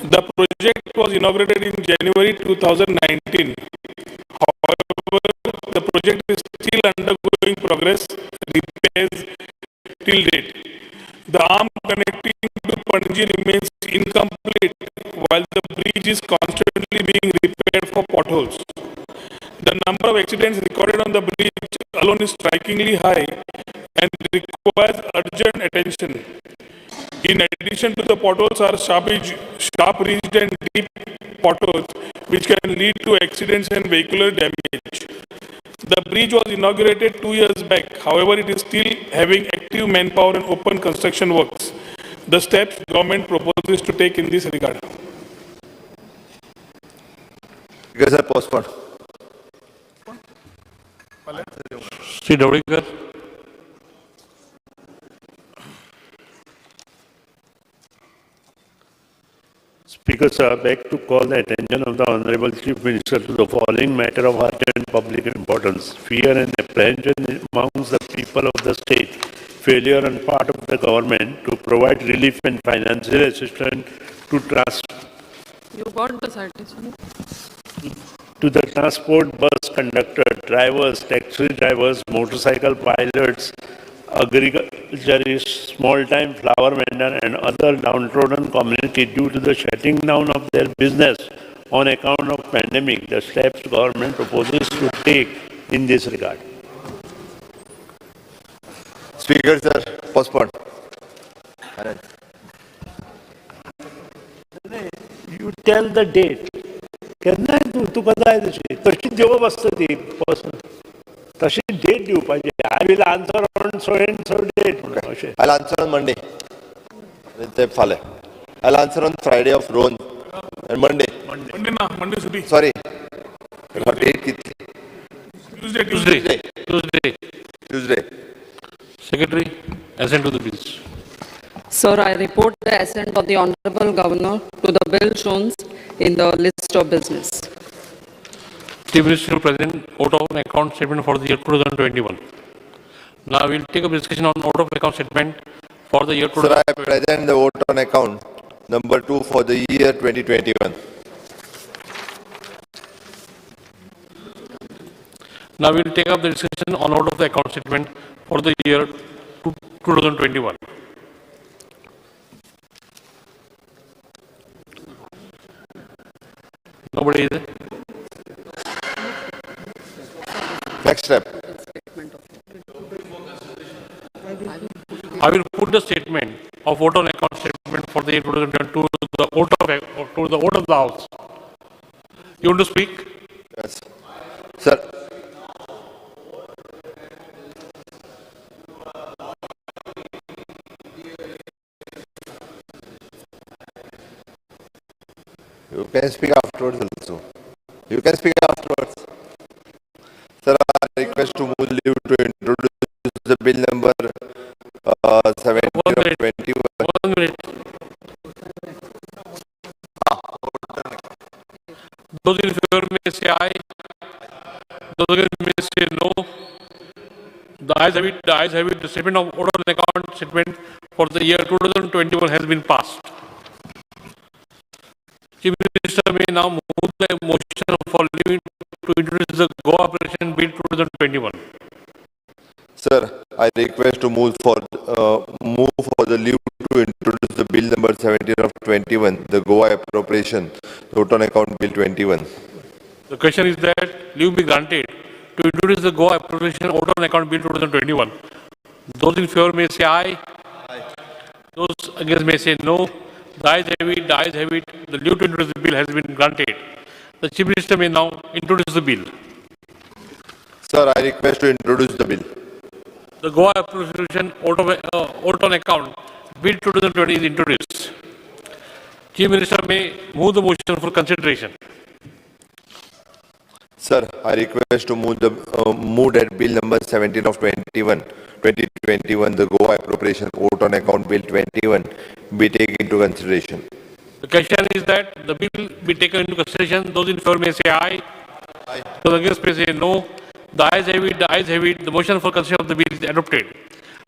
The project was inaugurated in January 2019. However, the project is still undergoing progress repairs till date. The arm connecting to Panjim remains incomplete while the bridge is constantly being repaired for potholes. The number of accidents recorded on the bridge alone is strikingly high and requires urgent attention. In addition to the potholes are sharp ridged and deep potholes which can lead to accidents and vehicular damage. The bridge was inaugurated 2 years back. However, it is still having active manpower and open construction works. The steps government proposes to take in this regard. Speaker sir, postpone. Shri Dhavalikar. Speaker, sir, I beg to call the attention of the Honorable Chief Minister to the following matter of urgent public importance. Fear and apprehension amongst the people of the state, failure on part of the government to provide relief and financial assistance to You got the citation. to the transport bus conductor, drivers, taxi drivers, motorcycle pilots, agriculturists, small-time flower vendor and other downtrodden community due to the shutting down of their business on account of pandemic, the steps government proposes to take in this regard. Speaker sir, postpone. You tell the date. केन्नाय तूं तुका जाय तशी तशी दिवप आसता ती तशी डेट दिवपाची. I will answer on so and so date म्हणून अशें. I'll answer on Monday. ते फाल्यां. I'll answer on Friday of Rohan and Monday. Monday ना, Monday सुटी. Sorry. Date कितली? Tuesday, Tuesday. Tuesday. Tuesday. Tuesday. Secretary, assent to the bills. Sir, I report the assent of the Honorable Governor to the bill shown in the list of business. Chief Minister will present vote of account statement for the year 2021. Now we will take up discussion on vote of account statement for the year Sir, I present the vote on account number 2 for the year 2021. Now we will take up the discussion on vote of the account statement for the year 2021. Nobody is there? Next step. I will put the statement of vote on account statement for the year 2022 to the vote of to the vote of the house. You want to speak? Yes. Sir. You can speak afterwards also. You can speak afterwards. Sir, I request to move leave to introduce the bill number 17 One of minute. 21. 1 minute. Those in favor may say aye. Those against may say no. The ayes have it. The ayes have it. The statement of vote on account statement for the year 2021 has been passed. Chief Minister may now move the motion for leaving to introduce the Goa Appropriation Bill 2021. Sir, I request to move for the leave to introduce the bill number 17 of 21, the Goa Appropriation Vote on Account Bill 21. The question is that leave be granted to introduce the Goa Appropriation Vote on Account Bill 2021. Those in favor may say aye. Aye. Those against may say no. The ayes have it. The ayes have it. The leave to introduce the bill has been granted. The Chief Minister may now introduce the bill. Sir, I request to introduce the bill. The Goa Appropriation Vote on Account Bill 2020 is introduced. Chief Minister may move the motion for consideration. Sir, I request to move the move that bill number 17 of 2021, the Goa Appropriation Vote on Account Bill 21, be taken into consideration. The question is that the bill be taken into consideration. Those in favor may say aye. Aye. Those against may say no. The ayes have it. The ayes have it. The motion for consideration of the bill is adopted.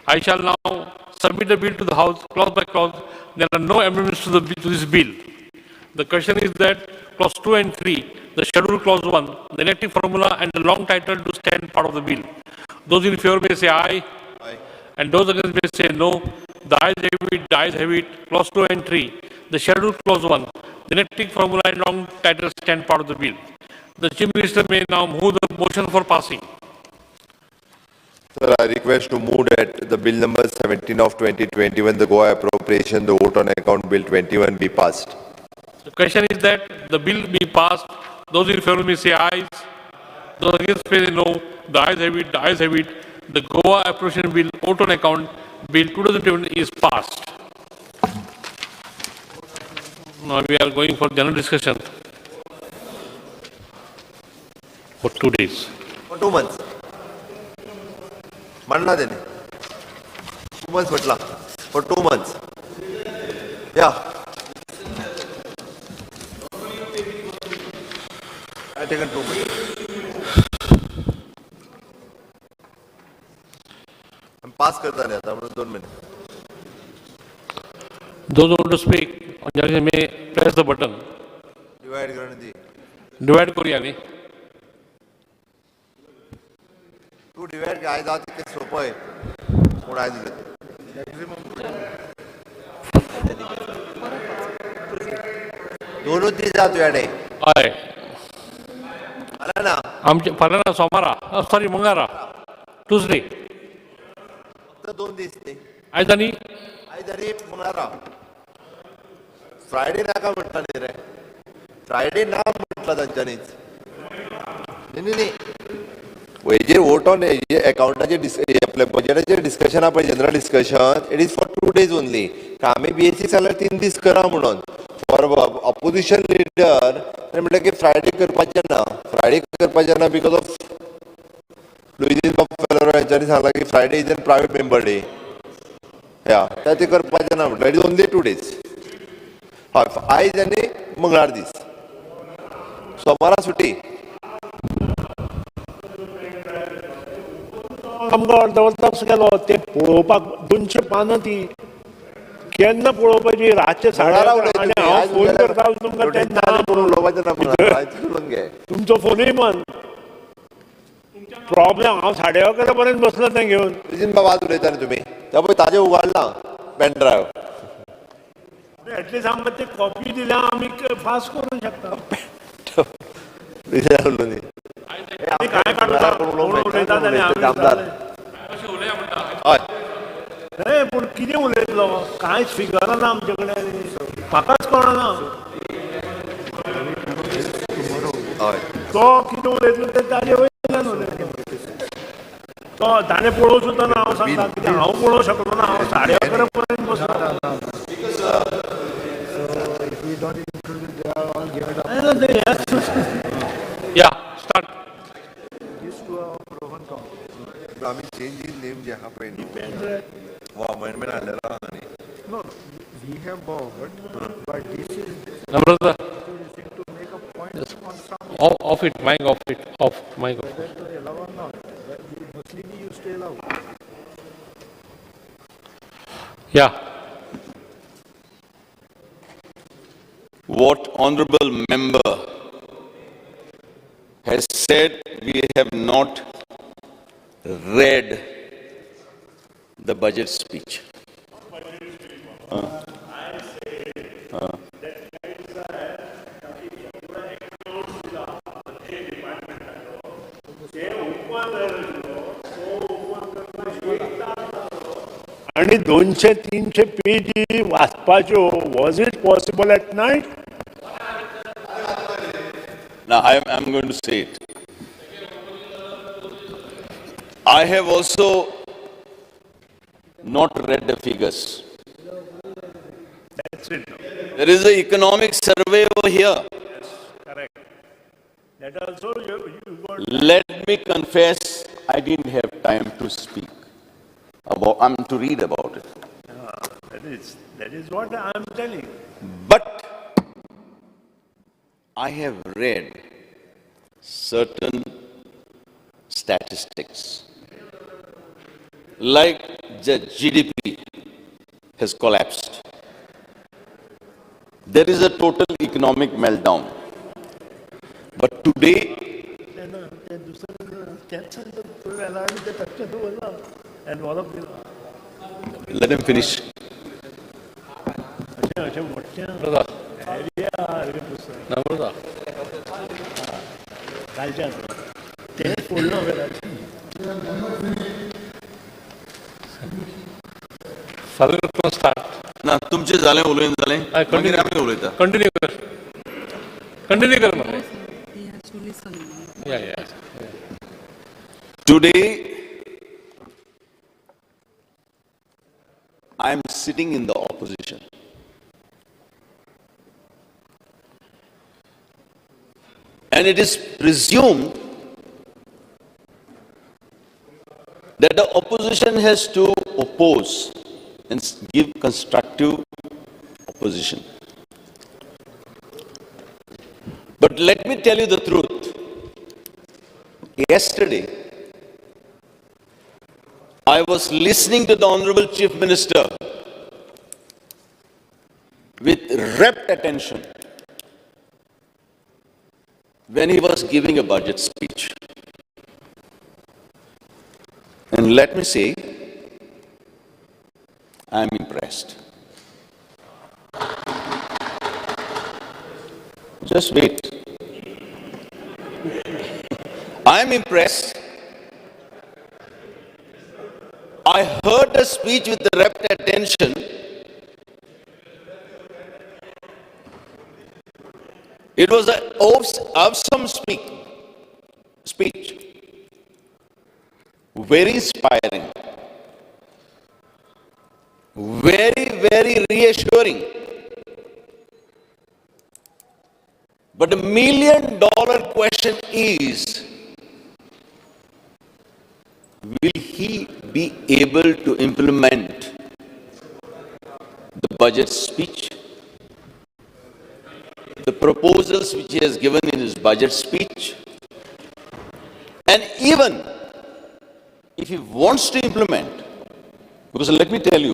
I shall now submit the bill to the House clause by clause. There are no amendments to this bill. The question is that clause 2 and 3, the schedule clause 1, the enacting formula and the long title to stand part of the bill. Those in favor may say aye. Aye. And those against may say no. The ayes have it, the ayes have it. Clause 2 and 3, the schedule clause 1, the enacting formula and long title stand part of the bill. The Chief Minister may now move the motion for passing. Sir, I request to move that the bill number 17 of 2021, the Goa Appropriation, the Vote on Account Bill 21 be passed. The question is that the bill be passed. Those in favor may say ayes. Those against may say no. The ayes have it, the ayes have it. The Goa Appropriation Bill, Vote on Account Bill 2021 is passed. Now we are going for general discussion for 2 days. For 2 months. म्हणला त्याने 2 months म्हटला. For 2 months. Yeah. I taken 2 months. Pass करता नाही आता म्हणून 2 महिने. Those who want to speak on general may press the button. Divide करून दी. Divide करूया न्ही. तू डिवाइड काय जात ते सोपं आहे. कोण आहे दिलं दोनच दीस जा तुझ्याकडे. हय. आला ना आमचे फाल्यां ना सोमारा, सॉरी मंगारा, ट्युजडे. फक्त 2 दीस ते. आयज आनी आयज आनी मंगळारा. फ्रायडे नाका म्हटला न्ही रे. फ्रायडे ना म्हटला तांच्यांनीच. न्ही न्ही न्ही हेजेर वोट ऑन अकाउंटाचे आपल्या बजेटाचेर डिस्कशन आहा पळय, general discussion, it is for 2 days only. आमी बीएसी जाल्यार 3 दीस करा म्हणून. फॉर ऑपोजिशन लिडर ताणें म्हटलें की फ्रायडे करपाचें ना. फ्रायडे करपाचें ना because of Luizinho Faleiro हेंच्यांनी सांगलां की Friday is an private member day. या ते करपाचें ना म्हटल्यार it is only 2 days. हय, आयज आनी मंगळार दीस. सोमारा सुटी. आमकां अर्द तास गेलो ते पळोवपाक. 200 पानां ती केन्ना पळोवपाची. रातचे 11:30 आनी हांव फोन करतालो तुमकां तेन्ना. तुमचो फोनूय बंद. प्रॉब्लेम. हांव 11:30 पर्यंत बसलो तें घेवन. बाबा आज उलयता न्ही तुमी. त्या पळय ताजें उगाडलां पेन ड्रायव्ह. एटलिस्ट आमकां ते कॉपी दिल्या आमी फास्ट करूंक शकता. काय काडटा उलयता. हय, पूण कितें उलयतलो, कांयच फिगर ना आमचे कडेन. म्हाकाच कळना तो कितें उलयतलो तें ताजे वयल्यान उलयतलो. तो ताणें पळोवं सुद्दां ना. हांव सांगता कित्याक हांव पळोवंक शकलो ना. हांव 11:30 पर्यंत बसलो. Yeah, start. आमी चेंज इन नेम जे आहा पळय न्हू, हो अमेंडमेंट हाडलेलो आहा न्ही. No, we have bought, but this is Namrata, to make a point on some. Off it, mic off it, off, mic off. Whether to allow or not. Mostly we used to allow. Yeah. What honorable member has said, we have not read the budget speech. आणि 200-300 पेजी वाचपाच्यो. Was it possible at night? Now I am going to say it. I have also not read the figures. That's it. There is an economic survey over here. Yes, correct. That also you got. Let me confess, I didn't have time to speak about, to read about it. That is what I am telling. But I have read certain statistics, like the GDP has collapsed. There is a total economic meltdown. But today, let him finish. ना तुमचे झाले उलोवन झाले, मागीर आमी उलयता. Continue कर, continue कर मरे. Yeah. Today, I am sitting in the opposition. And it is presumed that the opposition has to oppose and give constructive opposition. But let me tell you the truth. Yesterday, I was listening to the Honorable Chief Minister with rapt attention when he was giving a budget speech. And let me say, I am impressed. Just wait. I am impressed. I heard the speech with rapt attention. It was an awesome speech. Very inspiring. Very, very reassuring. But the $1 million question is, will he be able to implement the budget speech, the proposals which he has given in his budget speech, and even if he wants to implement, because let me tell you,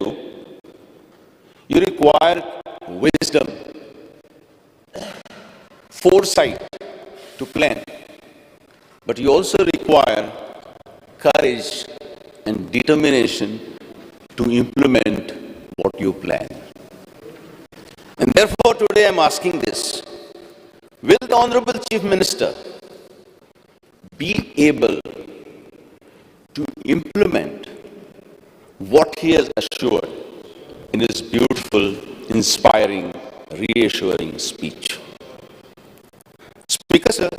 you require wisdom, foresight to plan, but you also require courage and determination to implement what you plan. And therefore today I am asking this, will the Honorable Chief Minister be able to implement what he has assured in his beautiful, inspiring, reassuring speech? Speaker sir,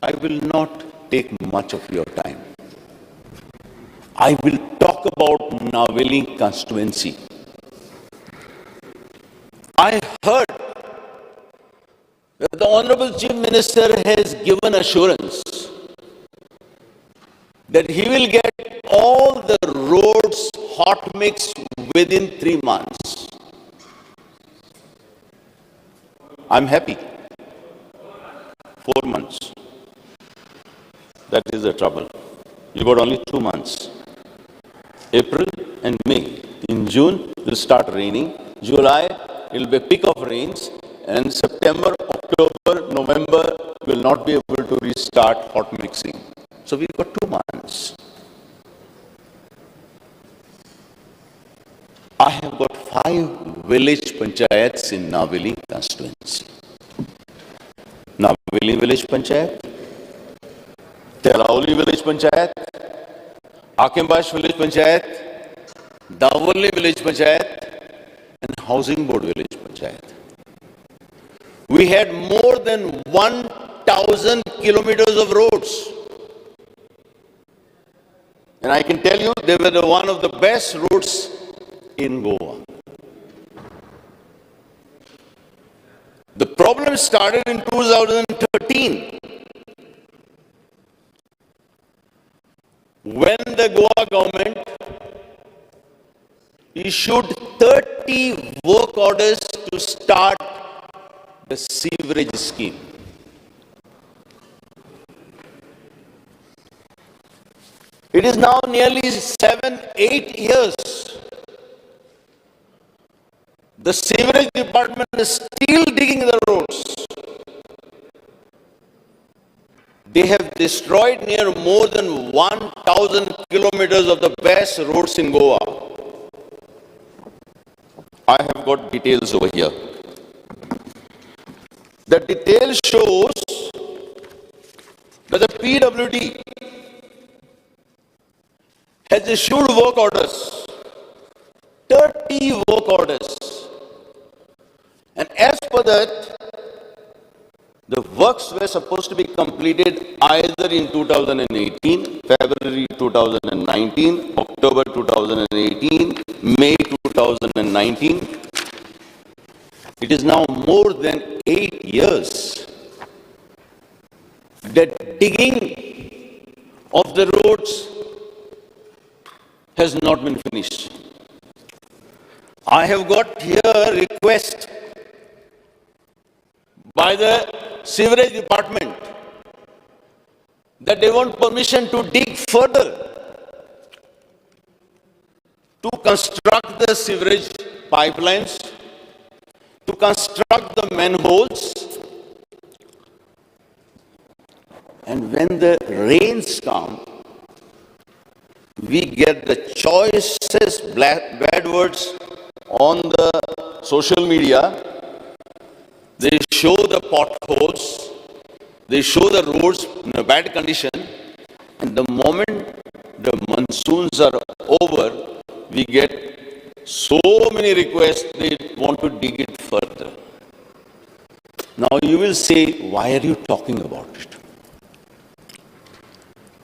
I will not take much of your time. I will talk about Navelim constituency. I heard that the Honorable Chief Minister has given assurance that he will get all the roads hot mix within 3 months. I'm happy. 4 months. That is the trouble. You got only 2 months. April and May. In June, it will start raining. July, it will be a peak of rains. And September, October, November, will not be able to restart hot mixing. So we've got 2 months. I have got 5 village panchayats in Navelim constituency. Navelim village panchayat, Telauli village panchayat, Akembash village panchayat, Davorlim village panchayat, and Housing Board village panchayat. We had more than 1,000 kilometers of roads. And I can tell you, they were one of the best roads in Goa. The problem started in 2013, when the Goa government issued 30 work orders to start the sewerage scheme. It is now nearly 7-8 years. The sewerage department is still digging the roads. They have destroyed near more than 1,000 kilometers of the best roads in Goa. I have got details over here. The detail shows that the PWD has issued work orders, 30 work orders. And as per that, the works were supposed to be completed either in 2018, February 2019, October 2018, May 2019. It is now more than 8 years that digging of the roads has not been finished. I have got here a request by the sewerage department that they want permission to dig further to construct the sewerage pipelines, to construct the manholes. And when the rains come, we get the choicest bad words on the social media. They show the potholes, they show the roads in a bad condition, and the moment the monsoons are over, we get so many requests, they want to dig it further. Now you will say, why are you talking about it?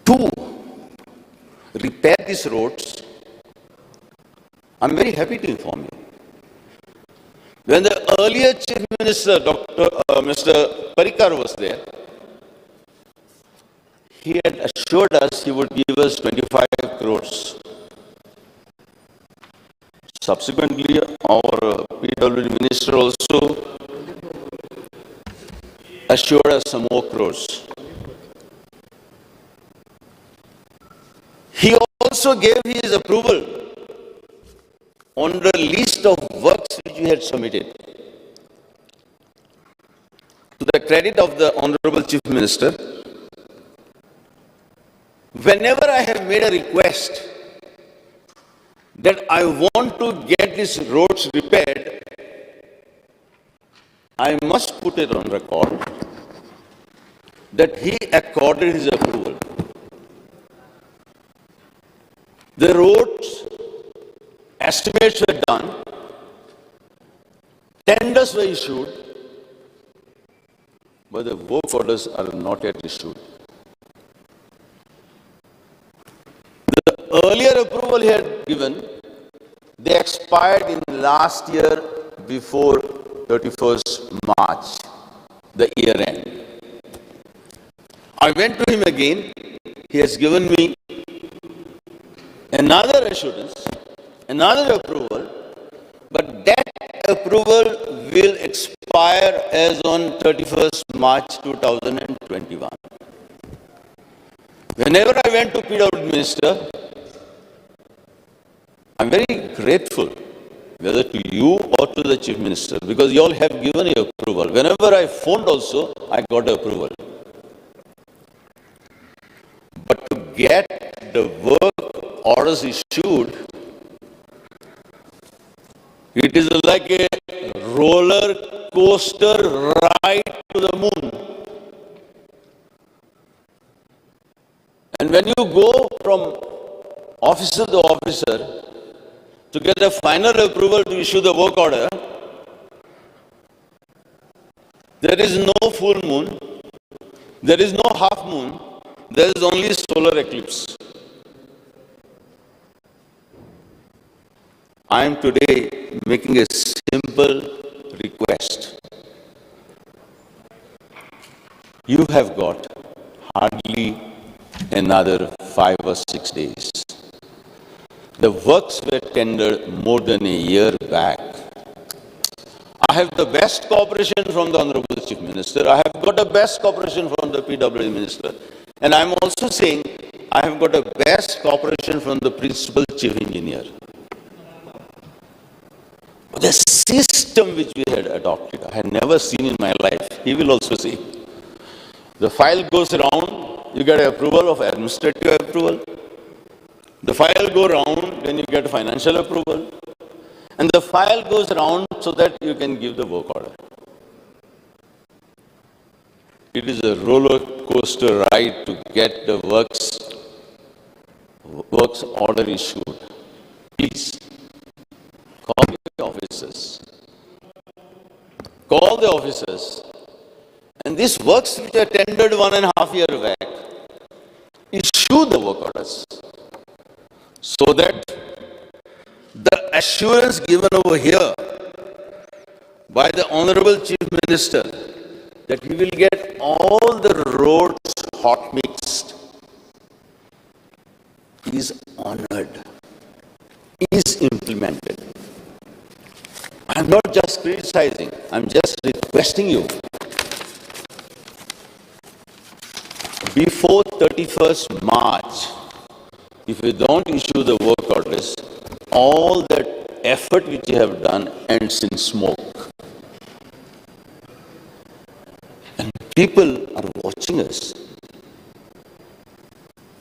To repair these roads, I'm very happy to inform you. When the earlier Chief Minister, Mr. Parrikar was there, he had assured us he would give us 25 crores. Subsequently, our PWD Minister also assured us some more crores. He also gave his approval on the list of works which we had submitted. To the credit of the Honorable Chief Minister, whenever I have made a request that I want to get these roads repaired, I must put it on record that he accorded his approval. The roads estimates were done, tenders were issued, but the work orders are not yet issued. The earlier approval he had given, they expired in last year before 31st March, the year end. I went to him again. He has given me another assurance, another approval, but that approval will expire as on 31st March 2021. Whenever I went to PWD Minister, I'm very grateful, whether to you or to the Chief Minister, because you all have given your approval. Whenever I phoned also, I got approval. But to get the work orders issued, it is like a roller coaster ride to the moon. And when you go from officer to officer to get a final approval to issue the work order, there is no full moon, there is no half moon, there is only solar eclipse. I am today making a simple request. You have got hardly another 5 or 6 days. The works were tendered more than a year back. I have the best cooperation from the Honorable Chief Minister. I have got the best cooperation from the PWD Minister. And I am also saying I have got the best cooperation from the Principal Chief Engineer. The system which we had adopted, I had never seen in my life. He will also see. The file goes round, you get approval of administrative approval. The file go round, then you get financial approval. And the file goes round so that you can give the work order. It is a roller coaster ride to get the works order issued. Please, call the officers. Call the officers. And these works which are tendered 1.5 years back, issue the work orders so that the assurance given over here by the Honorable Chief Minister that he will get all the roads hot mixed is honored, is implemented. I'm not just criticizing, I'm just requesting you. Before 31st March, if you don't issue the work orders, all that effort which you have done ends in smoke. And people are watching us.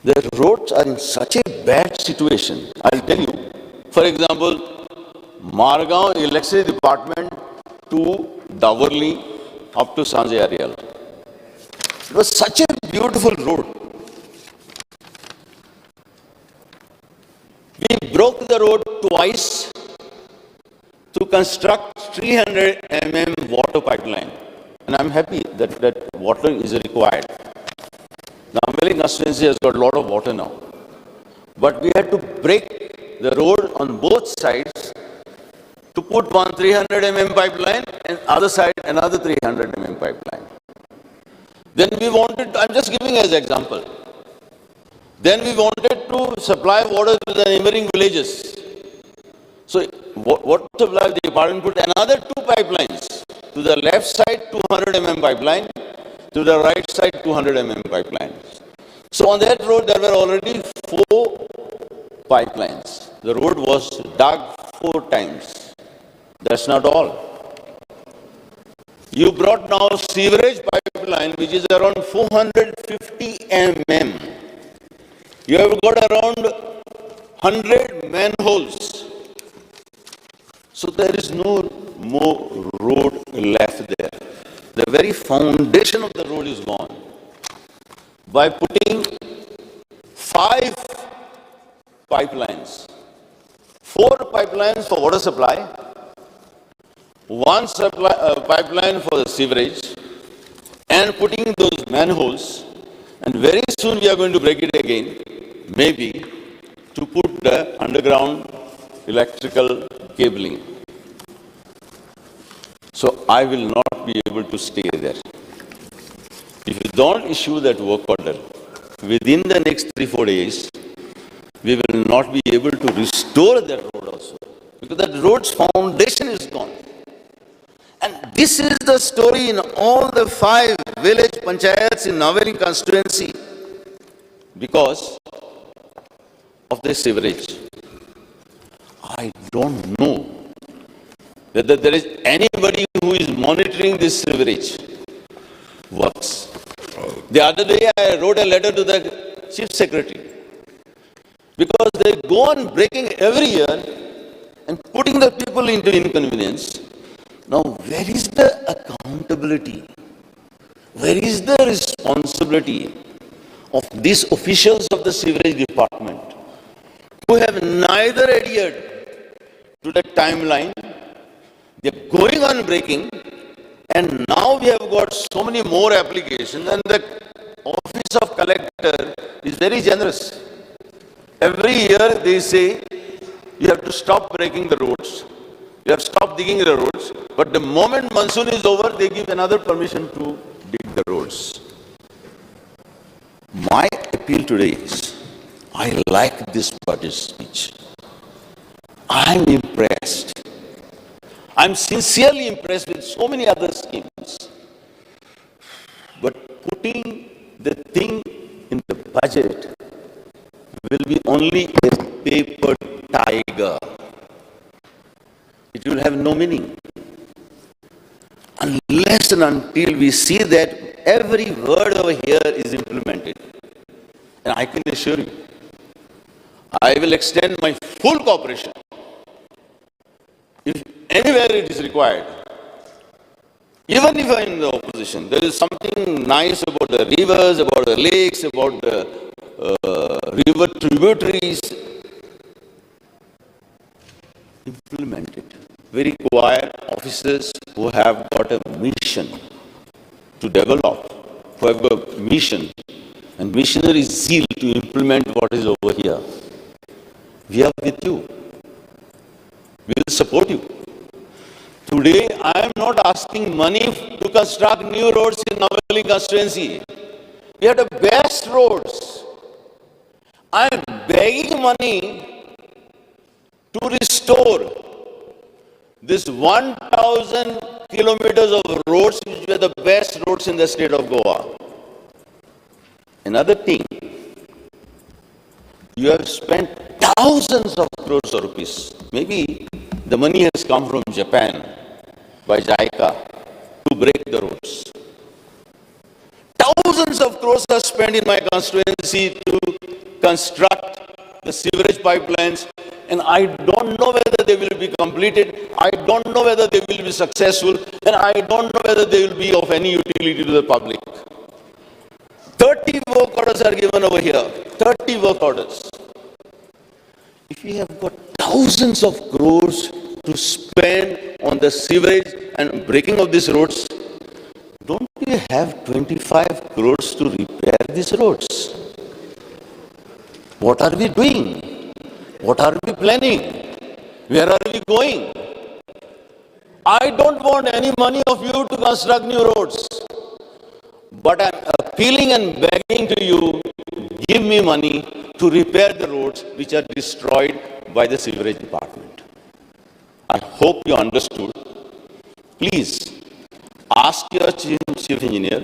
The roads are in such a bad situation. I'll tell you. For example, Margao Electricity Department to Davorlim up to Sanjay Areal. It was such a beautiful road. We broke the road twice to construct 300 mm water pipeline. And I'm happy that that water is required. The Navelim constituency has got a lot of water now. But we had to break the road on both sides to put one 300 mm pipeline and other side another 300 mm pipeline. Then we wanted, I'm just giving as example. Then we wanted to supply water to the neighboring villages. So what supply the department put another two pipelines. To the left side 200 mm pipeline, to the right side 200 mm pipeline. So on that road there were already 4 pipelines. The road was dug 4 times. That's not all. You brought now sewerage pipeline which is around 450 mm. You have got around 100 manholes. So there is no more road left there. The very foundation of the road is gone. By putting 5 pipelines, 4 pipelines for water supply, 1 pipeline for the sewerage, and putting those manholes, and very soon we are going to break it again, maybe, to put the underground electrical cabling. So I will not be able to stay there. If you don't issue that work order, within the next 3-4 days, we will not be able to restore that road also, because that road's foundation is gone. And this is the story in all the 5 village panchayats in Navelim constituency because of the sewerage. I don't know whether there is anybody who is monitoring this sewerage works. The other day I wrote a letter to the Chief Secretary because they go on breaking every year and putting the people into inconvenience. Now, where is the accountability? Where is the responsibility of these officials of the sewerage department who have neither adhered to the timeline, they're going on breaking, and now we have got so many more applications, and the office of collector is very generous. Every year they say, you have to stop breaking the roads. You have stopped digging the roads, but the moment monsoon is over, they give another permission to dig the roads. My appeal today is, I like this budget speech. I'm impressed. I'm sincerely impressed with so many other schemes. But putting the thing in the budget will be only a paper tiger. It will have no meaning. Unless and until we see that every word over here is implemented. And I can assure you, I will extend my full cooperation if anywhere it is required. Even if I am in the opposition, there is something nice about the rivers, about the lakes, about the river tributaries. Implement it. We require officers who have got a mission to develop, who have got a mission and missionary zeal to implement what is over here. We are with you. We will support you. Today, I am not asking money to construct new roads in Navelim constituency. We have the best roads. I am begging money to restore this 1,000 kilometers of roads, which were the best roads in the state of Goa. Another thing, you have spent thousands of crores of rupees. Maybe the money has come from Japan by JICA to break the roads. Thousands of crores are spent in my constituency to construct the sewerage pipelines, and I don't know whether they will be completed, I don't know whether they will be successful, and I don't know whether they will be of any utility to the public. 30 work orders are given over here, 30 work orders. If we have got thousands of crores to spend on the sewage and breaking of these roads, don't we have 25 crores to repair these roads? What are we doing? What are we planning? Where are we going? I don't want any money of you to construct new roads. But I'm appealing and begging to you, give me money to repair the roads which are destroyed by the sewerage department. I hope you understood. Please ask your chief engineer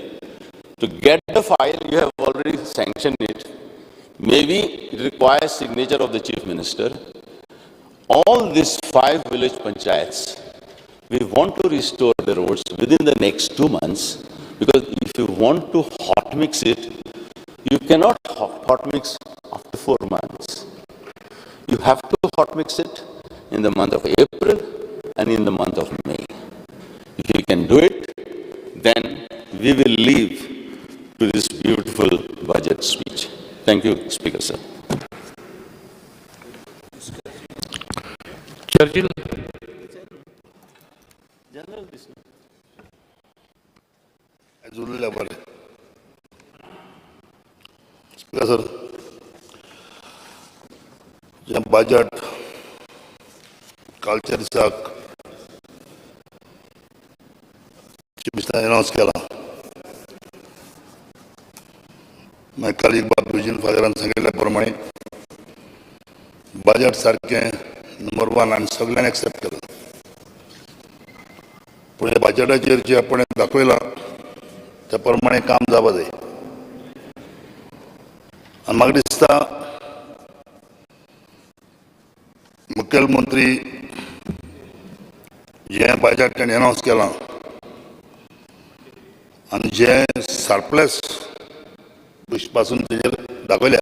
to get the file. You have already sanctioned it. Maybe it requires signature of the chief minister. All these 5 village panchayats, we want to restore the roads within the next 2 months, because if you want to hot mix it, you cannot hot mix after 4 months. You have to hot mix it in the month of April and in the month of May. If you can do it, then we will leave to this beautiful budget speech. Thank you, Speaker, sir. Churchill. General business. जुळलेल्या बरें. Speaker sir, जें budget कालच्या दिसाक chief मिनिस्टरान अनावन्स केलां, मागीर काल एक बाब लुईझीन फादरान सांगिल्ल्या प्रमाणे बजट सारकें नंबर 1 आनी सगळ्यांनी एक्सेप्ट केलां. पूण ह्या बजटाचेर जें आपण दाखयलां त्या प्रमाणे काम जावपा जाय. आनी म्हाका दिसता मुखेलमंत्री जें बजट ताणें अनावन्स केलां आनी जें सरप्लस पासून तेजेर दाखयल्या,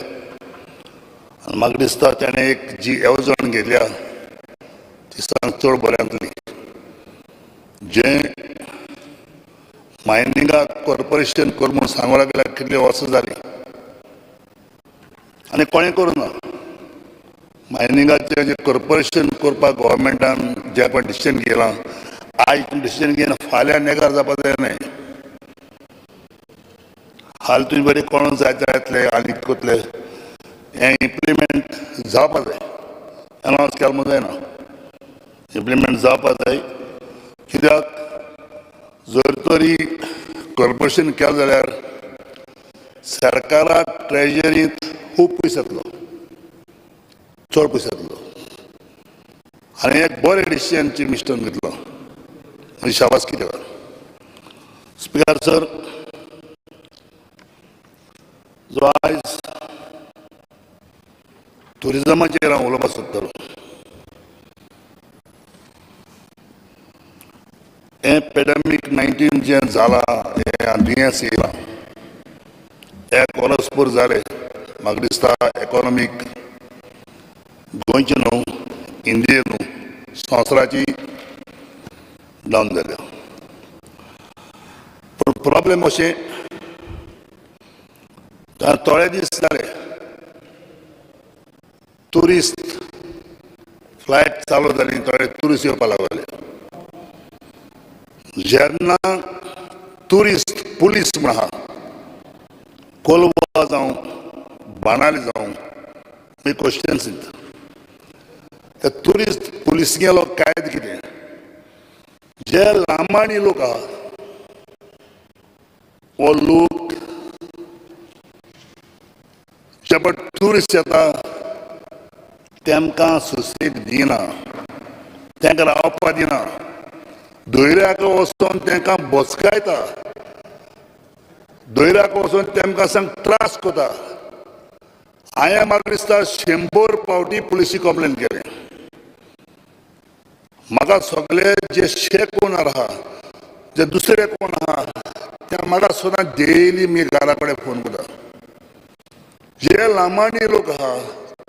आनी म्हाका दिसता ताणें एक जी येवजण घेतल्या ती सांग चड बरें जातली. जें मायनिंगाक कॉर्पोरेशन कर म्हूण सांगूंक लागल्यार कितलीं वर्सां जालीं आनी कोणें करूं ना. मायनिंगाचें जें कॉर्पोरेशन करपाक गव्हर्मेंटान जें पळय डिसिजन घेयलां, आयज डिसिजन घेवन फाल्यां नेगार जावपा जाय न्हय. हाल तुमी बरें कोण जाय ते येतले आनी करतले, हें इम्प्लिमेंट जावपा जाय. अनावन्स केलें म्हूण जायना, इम्प्लिमेंट जावपा जाय. कित्याक जर तरी कॉर्पोरेशन केलें जाल्यार सरकाराक ट्रेजरींत खूब पयसो येतलो, चड पयसो येतलो. आनी एक बरें डिसिजन चीफ मिनिस्टरान घेतलो आनी शाबासकी कित्याक. स्पीकर सर, जो आयज ट्युरिजमाचेर हांव उलोवपाक सोदतालो. पेंडेमीक 19 जें जालां, हें दुयेंस येयलां, एक वर्सभर जालें. म्हाका दिसता इकॉनॉमीक गोंयचें न्हू, इंडिये न्हू, संवसाराची डावन जाल्या. पूण प्रॉब्लेम अशें थोडे दीस जाले ट्युरिस्ट फ्लायट चालू जाली, थोडे ट्युरिस्ट येवपा लागले. जेन्ना ट्युरिस्ट पुलीस म्हण आहा, कोलवा जावं बाणाली जावं, मी क्वेश्चन्स, ते ट्युरिस्ट पुलीस गेलो कायदो कितें? जे लांबाणी लोक आहा, हो लोक जे पण ट्युरिस्ट येता तेमकां सुसेग दिना, तांकां रावपा दिना, दर्याक वचोन तांकां बसकायता, दर्याक वचोन तेमकां सांग त्रास करता. हांवें म्हाका दिसता 100 फावटी पुलिसी कंप्लेन केलें. म्हाका सगळे जे शेक ओनर आहा, जे दुसरे कोण आहा, ते म्हाका सदां डेली मी घरा कडेन फोन करता. जे लांबाणी लोक आहा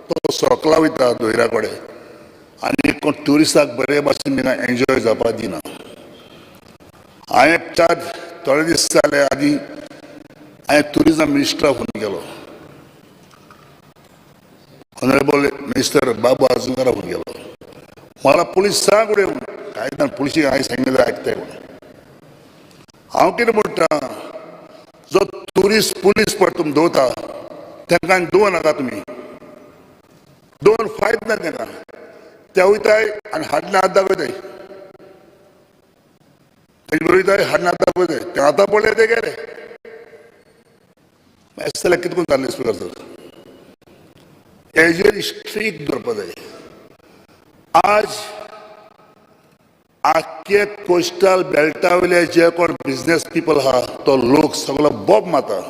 तो सकला वयता दर्या कडेन आनी कोण ट्युरिस्टाक बरे भाशेन तिंगा एन्जॉय जावपाक दिना. हांवें चार थोडे दीस जाले आदी हांवें ट्युरिजम मिनिस्टराक फोन केलो, ऑनरेबल मिनिस्टर बाबू आजगांवकाराक फोन केलो. मला पुलीस सांग उडय म्हूण, कांय ना पुलिशी हांवें सांगिल्लें आयकताय म्हूण. हांव कितें म्हणटा, जो ट्युरिस्ट पुलीस पळय तुमी दवरता तांकां दवर नाका तुमी, दोन फायद ना तांकां, ते वयताय आनी हाडले हात दाखयताय, तेजे बरोबर वयताय हाडले हात दाखयताय, ते आतां पळय ते गेले. अशें जाल्यार कितें करून जालें स्पीकर सर? हेजेर स्ट्रीक दवरपा जाय. आज आख्खे कोस्टल बेल्टा वयले जे कोण बिजनेस पिपल आहा तो लोक सगलो बोब मारता.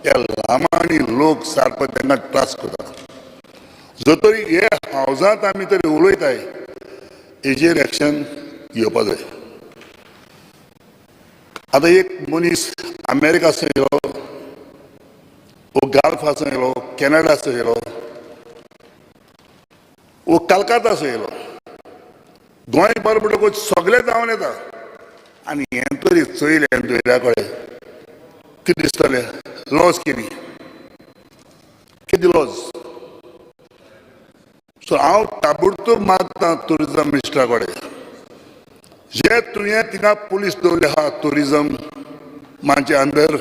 हे लामाणी लोक सारको तांकां त्रास करता. जो तरी हे हावजांत आमी तरी उलयताय, हेजेर एक्शन घेवपा जाय. आतां एक मनीस अमेरिकासून येयलो, वो गाल्फासून येयलो, कॅनडासून येयलो, वो कलकत्तासून येयलो, गोंय बरें म्हणटकूच सगळे जावन येता. आनी हें तरी चोयलें दर्या कडेन कितें दिसतलें? लॉज केली, कितें लॉज? सो हांव ताबडतोब मागता ट्युरिजम मिनिस्टरा कडेन, जे तुवें थिंगा पुलीस दवरले आहा ट्युरिजम मांचे अंदर,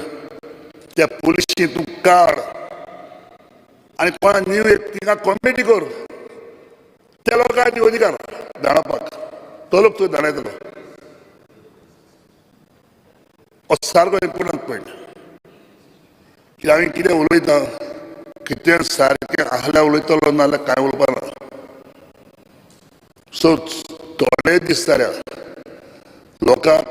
त्या पुलिशी तूं काड आनी कोणा न्यू एक थिंगा कॉमिटी कर, त्या लोकांक दी अधिकार धाडपाक, तो लोक तुका धाडयतलो. हो सारको इम्पोर्टंट पॉयंट की हांवें कितें उलयता, कितें सारकें आहल्यार उलयतलो, नाजाल्यार कांय उलोवपा ना. सो थोडे दीस जाल्या लोकांक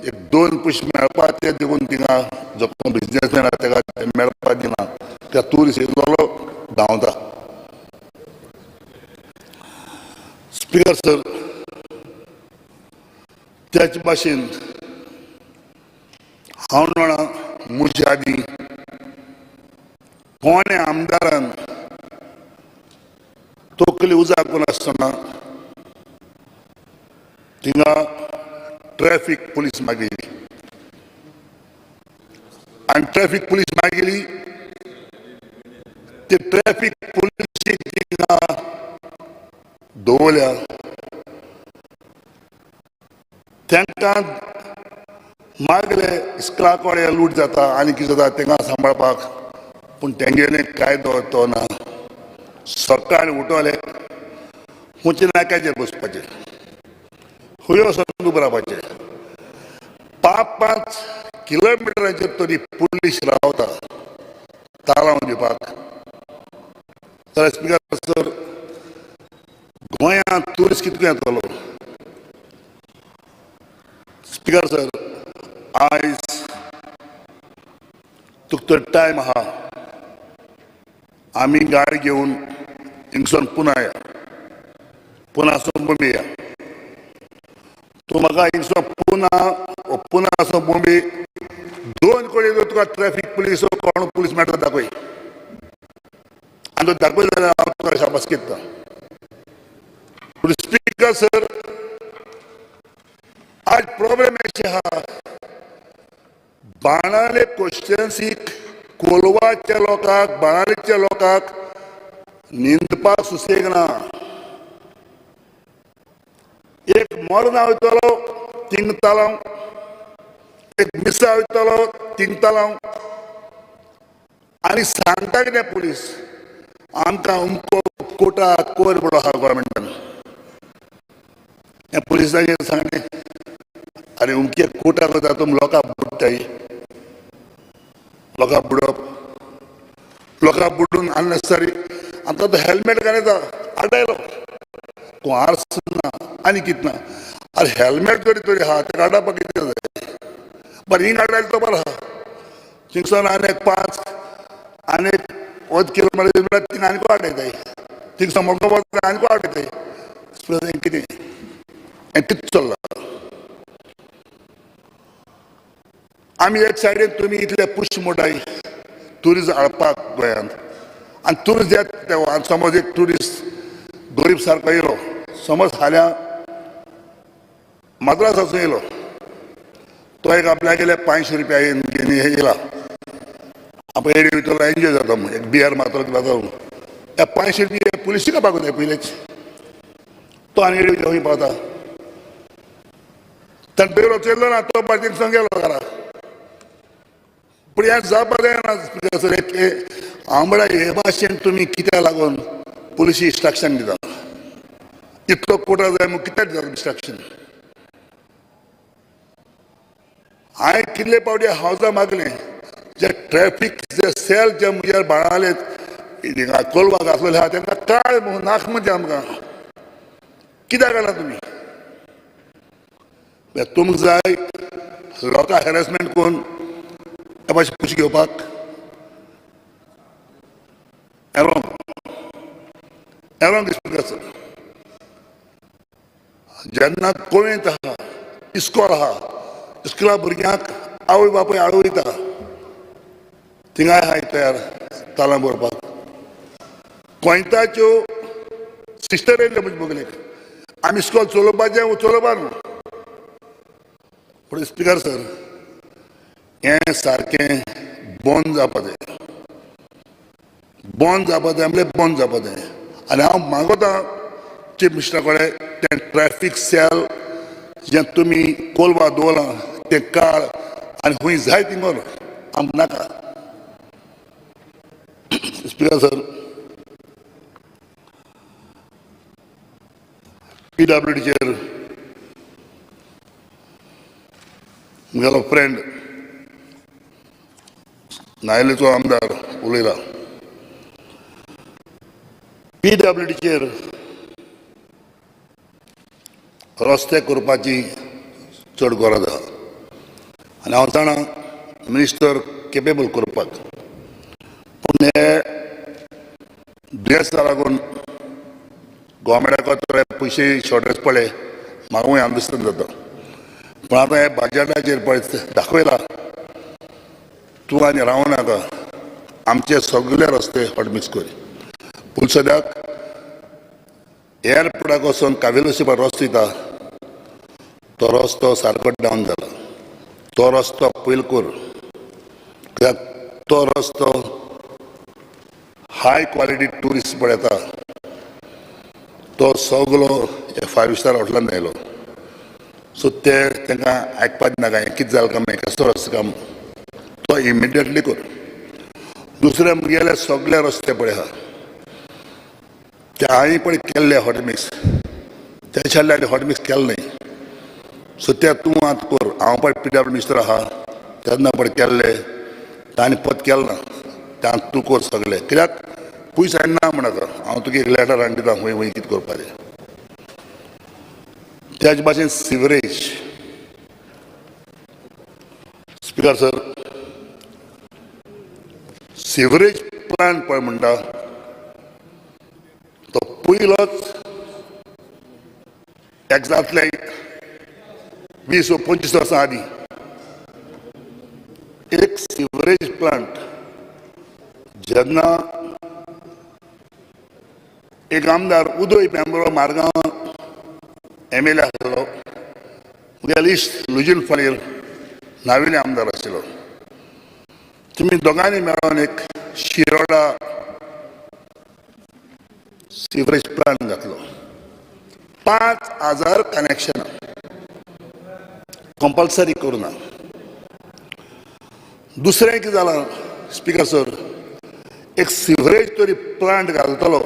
एक 2 पयशे मेळपाक ते देखून थिंगा जो कोण बिजनेसमॅन आहा तेका मेळपाक दिना, त्या ट्युरिस्ट येयलो धांवता. स्पीकर सर, त्याच भाशेन हांव जाणा म्हज्या आदीं कोणे आमदारान तकली उजाग करून आसतना थिंगा ट्रॅफीक पुलीस मागयली आनी ट्रॅफीक पुलीस मागयली, ते ट्रॅफीक पुलिसीक थिंगा दवरल्या. तांकां मागले इस्कला कडेन लूट जाता आनी कितें जाता तांकां सांबाळपाक, पूण तेंगेले कायदो तो ना. सकाळीं उठले उंच नाक्याचेर बसपाचें, खंय वचोन उबें रावपाचें, 5-5 किलोमिटराचेर तरी पुलीस रावता तालांव दिवपाक. जाल्यार स्पीकर सर, गोंयांत ट्युरिस्ट कितको येतलो? स्पीकर सर, आयज तुका तर टायम आहा, आमी गाडी घेवन हिंगसून पुना या, पुनासून बॉम्बे या. तूं म्हाका हिंगसून पुना पुना आसूं बॉम्बे, 2 कोटी तुका ट्रॅफिक पुलीस कोण पुलीस मेळटा दाखय. आनी तो दाखयलो जाल्यार हांव तुका शाबासकी दिता. पूण स्पीकर सर, आज प्रॉब्लेम अशें आहा, बाणावले कॉन्स्टिट्युएन्सीक, कोलवाच्या लोकांक, बाणावलेच्या लोकांक न्हिंदपाक सुसेग ना. एक मोरना वयतलो थिंग तालांव, एक मिसा वयतलो थिंग तालांव. आनी सांगता कितें पुलीस आमकां, अमको कोटा कोर पडलो आहा गोवोरमेंटान. हें पुलिसांचें सांगलें, आनी अमके कोटा करता तुमी, लोकांक बुडटाय. लोकांक बुडप, लोकांक बुडून अननेसेसरी. आतां तो हेल्मेट घालता, आडायलो कोण, आर्स ना आनी कितें ना. आरे, हेल्मेट तरी तरी आहा तेका आडावपाक कितें जाय? बरें, हिंग आडायलो तो बरो आहा. थिंगसान आनी एक पांच आनी एक अर्द किलोमिटर म्हळ्यार थिंग आनीक आडयताय. थिंगसान मडगांव आनीक आडयताय. कितें हें, कितें चल्लां? आमी एक सायडीन तुमी इतले पुश मोडाय ट्युरिस्ट हाडपाक गोंयांत, आनी ट्युरिस्ट येता. समज एक ट्युरिस्ट गरीब सारको येयलो, समज फाल्यां मद्रासासून येयलो, तो एक आपल्यागेले 500 रुपया घेवन येयला. आपण एडी वयतलो, एन्जॉय जाता म्हूण एक बियर मारतलो, कितें जाता म्हूण. ह्या 500 रुपया पुलिसीक पावता पयलेच. तो आनी एडी खंय पावता? ताणें पयलो चेल्लो ना, तो थिंगसून गेलो घरा. पूण हें जावपाक जायना सर. हांव म्हळ्यार हे भाशेन तुमी कित्याक लागून पुलिसी इन्स्ट्रक्शन दिता? इतलो कोटा जाय म्हूण कित्याक दिता इन्स्ट्रक्शन? हांवें कितले फावटी हावजा मागलें, जे ट्रॅफीक जे सेल जे म्हज्या बाणावले कोलवाक आसलेले आहा, तांकां काळ म्हणून नाक म्हणजे आमकां कित्याक काडला तुमी? तुमकां जाय लोकांक हॅरेसमेंट करून हे भाशेन पयशे घेवपाक? एरोंग, एरोंग स्पीकर सर. जेन्ना कोवेंत आहा, इस्कोल आहा, इस्कोला भुरग्यांक आवय बापूय हाडून वयता, थिंगाय आहाय तयार तालां भरपाक. कोयताच्यो सिस्टर येयल्यो म्हजे बगलेक, आमी इस्कोल चलोवपाचें, चलोवपा न्हू. पूण स्पीकर सर, हें सारकें बंद जावपा जाय. बंद जावपा जाय म्हणल्यार बंद जावपा जाय. आनी हांव मागोता चीफ मिनिस्टरा कडेन, तें ट्रॅफीक सेल जें तुमी कोलवा दवरलां तें काड आनी खंय जाय ती व्हर, आमकां नाका. स्पीकर सर, पीडब्ल्यूडीचेर म्हगेलो फ्रेंड नायलेचो आमदार उलयला. पीडब्ल्यूडीचेर रस्ते करपाची चड गरज आहा आनी हांव जाणा मिनिस्टर केपेबल करपाक. पूण हे दुयेंसा लागून गोवोरमेंटाक थोडे पयशे शॉर्टेज पडले, म्हाका अंडरस्टँड जाता. पूण आतां हे बजटाचेर पळय दाखयला, तूं आनी रावूं नाका, आमचे सगळे रस्ते हॉटमिक्स कर. पूण सद्याक एअरपोर्टाक वचून कावेलोसी रस्तो दिता, तो रस्तो सारको डावन जाला. तो रस्तो पयलो कर, कित्याक तो रस्तो हाय क्वालिटी ट्युरिस्ट पळयता. तो सगलो फायव स्टार हॉटेलान आयलो. सो ते तांकां आयकपाक नाका, हें कितें जालें काय, कसो रस्तो काम. तो इमिडिएटली कर. दुसरें, म्हगेले सगळे रस्ते पळय आहा, ते हांवें पळय केल्ले हॉटमिक्स, तेच्या आनी हॉटमिक्स केलें न्हय. सो ते तूं आतां कर. हांव पळय पीडब्ल्यू मिनिस्टर आहा तेन्ना पळय केल्ले, तांणी पत केलें ना. ते आतां तूं कर सगळे, कित्याक पयस हांवें ना म्हणटा. हांव तुका एक लेटर हाडून दिता, खंय खंय कितें करपाचें. त्याच भाशेन sewerage, speaker sir, sewerage plant पळय म्हणटा तो पयलोच एक जातले 20 वा 25 वर्सां आदीं. एक सिवरेज प्लांट जेन्ना एक आमदार उदय पेंबरो मारगांव एम एल ए आसलो, मुगेलो इश्ट लुजीन फारील नावेले आमदार आशिल्लो. तुमी दोगांनी मेळोन एक शिरोडा सिवरेज प्लांट घातलो. 5000 कनेक्शनां कंपल्सरी करुना. दुसरें कितें जालां स्पिकर सर, एक सिवरेज तरी प्लांट घालतलो,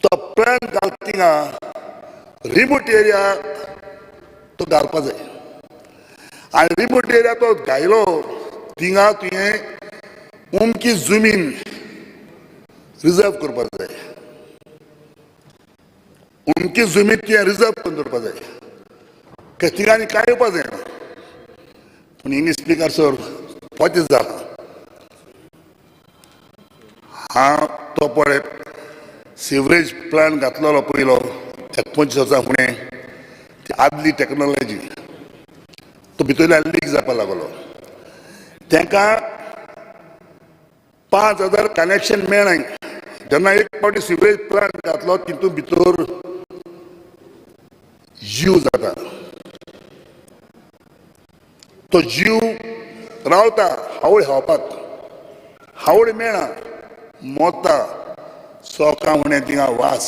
तो प्लांट घालता थिंगा रिमोट एरिया तो घालपा जाय. आनी रिमोट एरिया तो घायलो थिंगा तुवें उमकी जमीन रिजर्व करपाक जाय. उमकी जमीन तुवें रिजर्व करून दवरपा जाय, कित्याक थिंगा आनी कांय येवपा जायना. पूण इंग्लीश स्पिकर सर पोतें जालां. हांव तो पळय सिवरेज प्लांट घातलेलो पयलो 25 वर्सां फुडें, ती आदली टॅक्नोलॉजी, तो भितरल्यान लीक जावपाक लागलो. तांकां 5000 कनेक्शन मेळ्ळें. जेन्ना एक फावटी सिवरेज प्लांट घातलो तितूंत भितर जीव जाता, तो जीव रावता हावळ खावपाक, हावळ मेळना, मोता सोकां फुडें थिंगा वास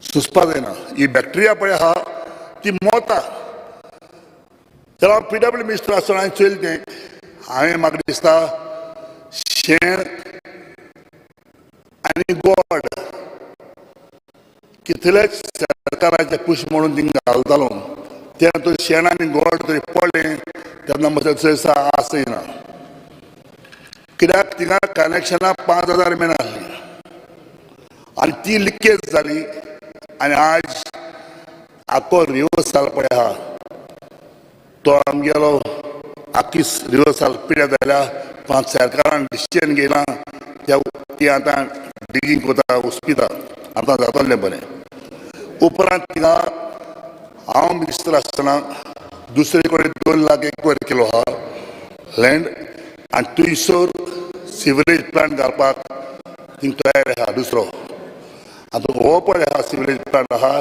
सुसपा जायना. ही बॅक्टेरिया पळय आहा ती मोता. जाल्यार हांव पीडब्ल्यू मिनिस्टर आसतना हांवें चोयलें तें. हांवें म्हाका दिसता शेण आनी गोड कितलेच सरकाराचे पूश म्हणून थिंगा घालतालो. तेन्ना तो शेण आनी गोड तरी पडलें तेन्ना म्हजें चडसा आस येना, कित्याक थिंगा कनेक्शनां 5000 मेळनासलीं आनी ती लिकेज जाली. आनी आज आख्खो रिवर्सल पळय आहा तो आमगेलो आख्खी रिवर्सल पिड्यार जाल्या. पांच सरकारान डिसिजन घेयलां, त्या ती आतां डिगींग करता, उस्पिता, आतां जातलें बरें. उपरांत थिंगा हांव मिनिस्टर आसतना दुसरे कडेन 2 लाख एकवर केलो आहा लँड, आनी थंयसर सिवरेज प्लांट घालपाक थिंग तयार आहा दुसरो. आतां हो पळय आहा सिवरेज प्लांट आहा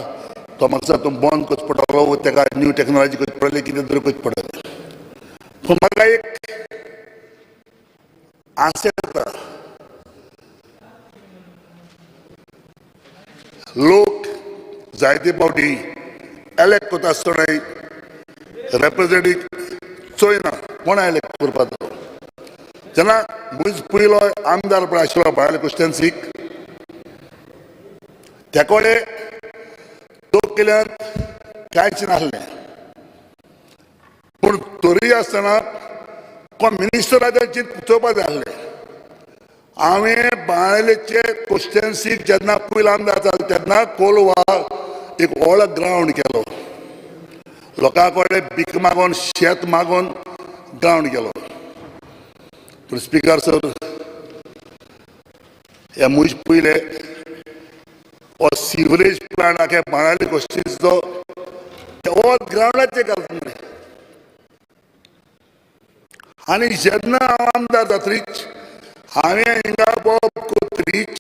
तो म्हाका दिसता तो बंद करचो पडटलो, ताका न्यू टॅक्नोलॉजी करची पडटली, कितें तरी करचें पडटलें. पूण म्हाका एक आशा येता, लोक जायते फावटी एलेक्ट करता आसतनाय रेप्रेजेंटेटीव चोयना कोण एलेक्ट करपाचो. जेन्ना म्हूज पयलो आमदार पळय आशिल्लो बाळाले क्रिस्टन्सीक, त्या कडेन तो केल्यार कांयच नासलें. पूण तरीय आसतना कोण मिनिस्टराचें चोवपा जाय आसलें. हांवें बाळालेचे क्रिस्टन्सीक जेन्ना पयलो आमदार जालो तेन्ना कोलवा एक व्हडलो ग्रावंड केलो, लोकां कडेन भीक मागोन शेत मागोन ग्रावंड केलो. पूण स्पिकर सर, हे म्हज पयले हो सिवरेज प्लांट आख्या बाणावले कोस्टीचो हो ग्रावंडाचेर घालता मरे. आनी जेन्ना हांव आमदार जातरीच हांवें हिंगा बोब कोत्रीच,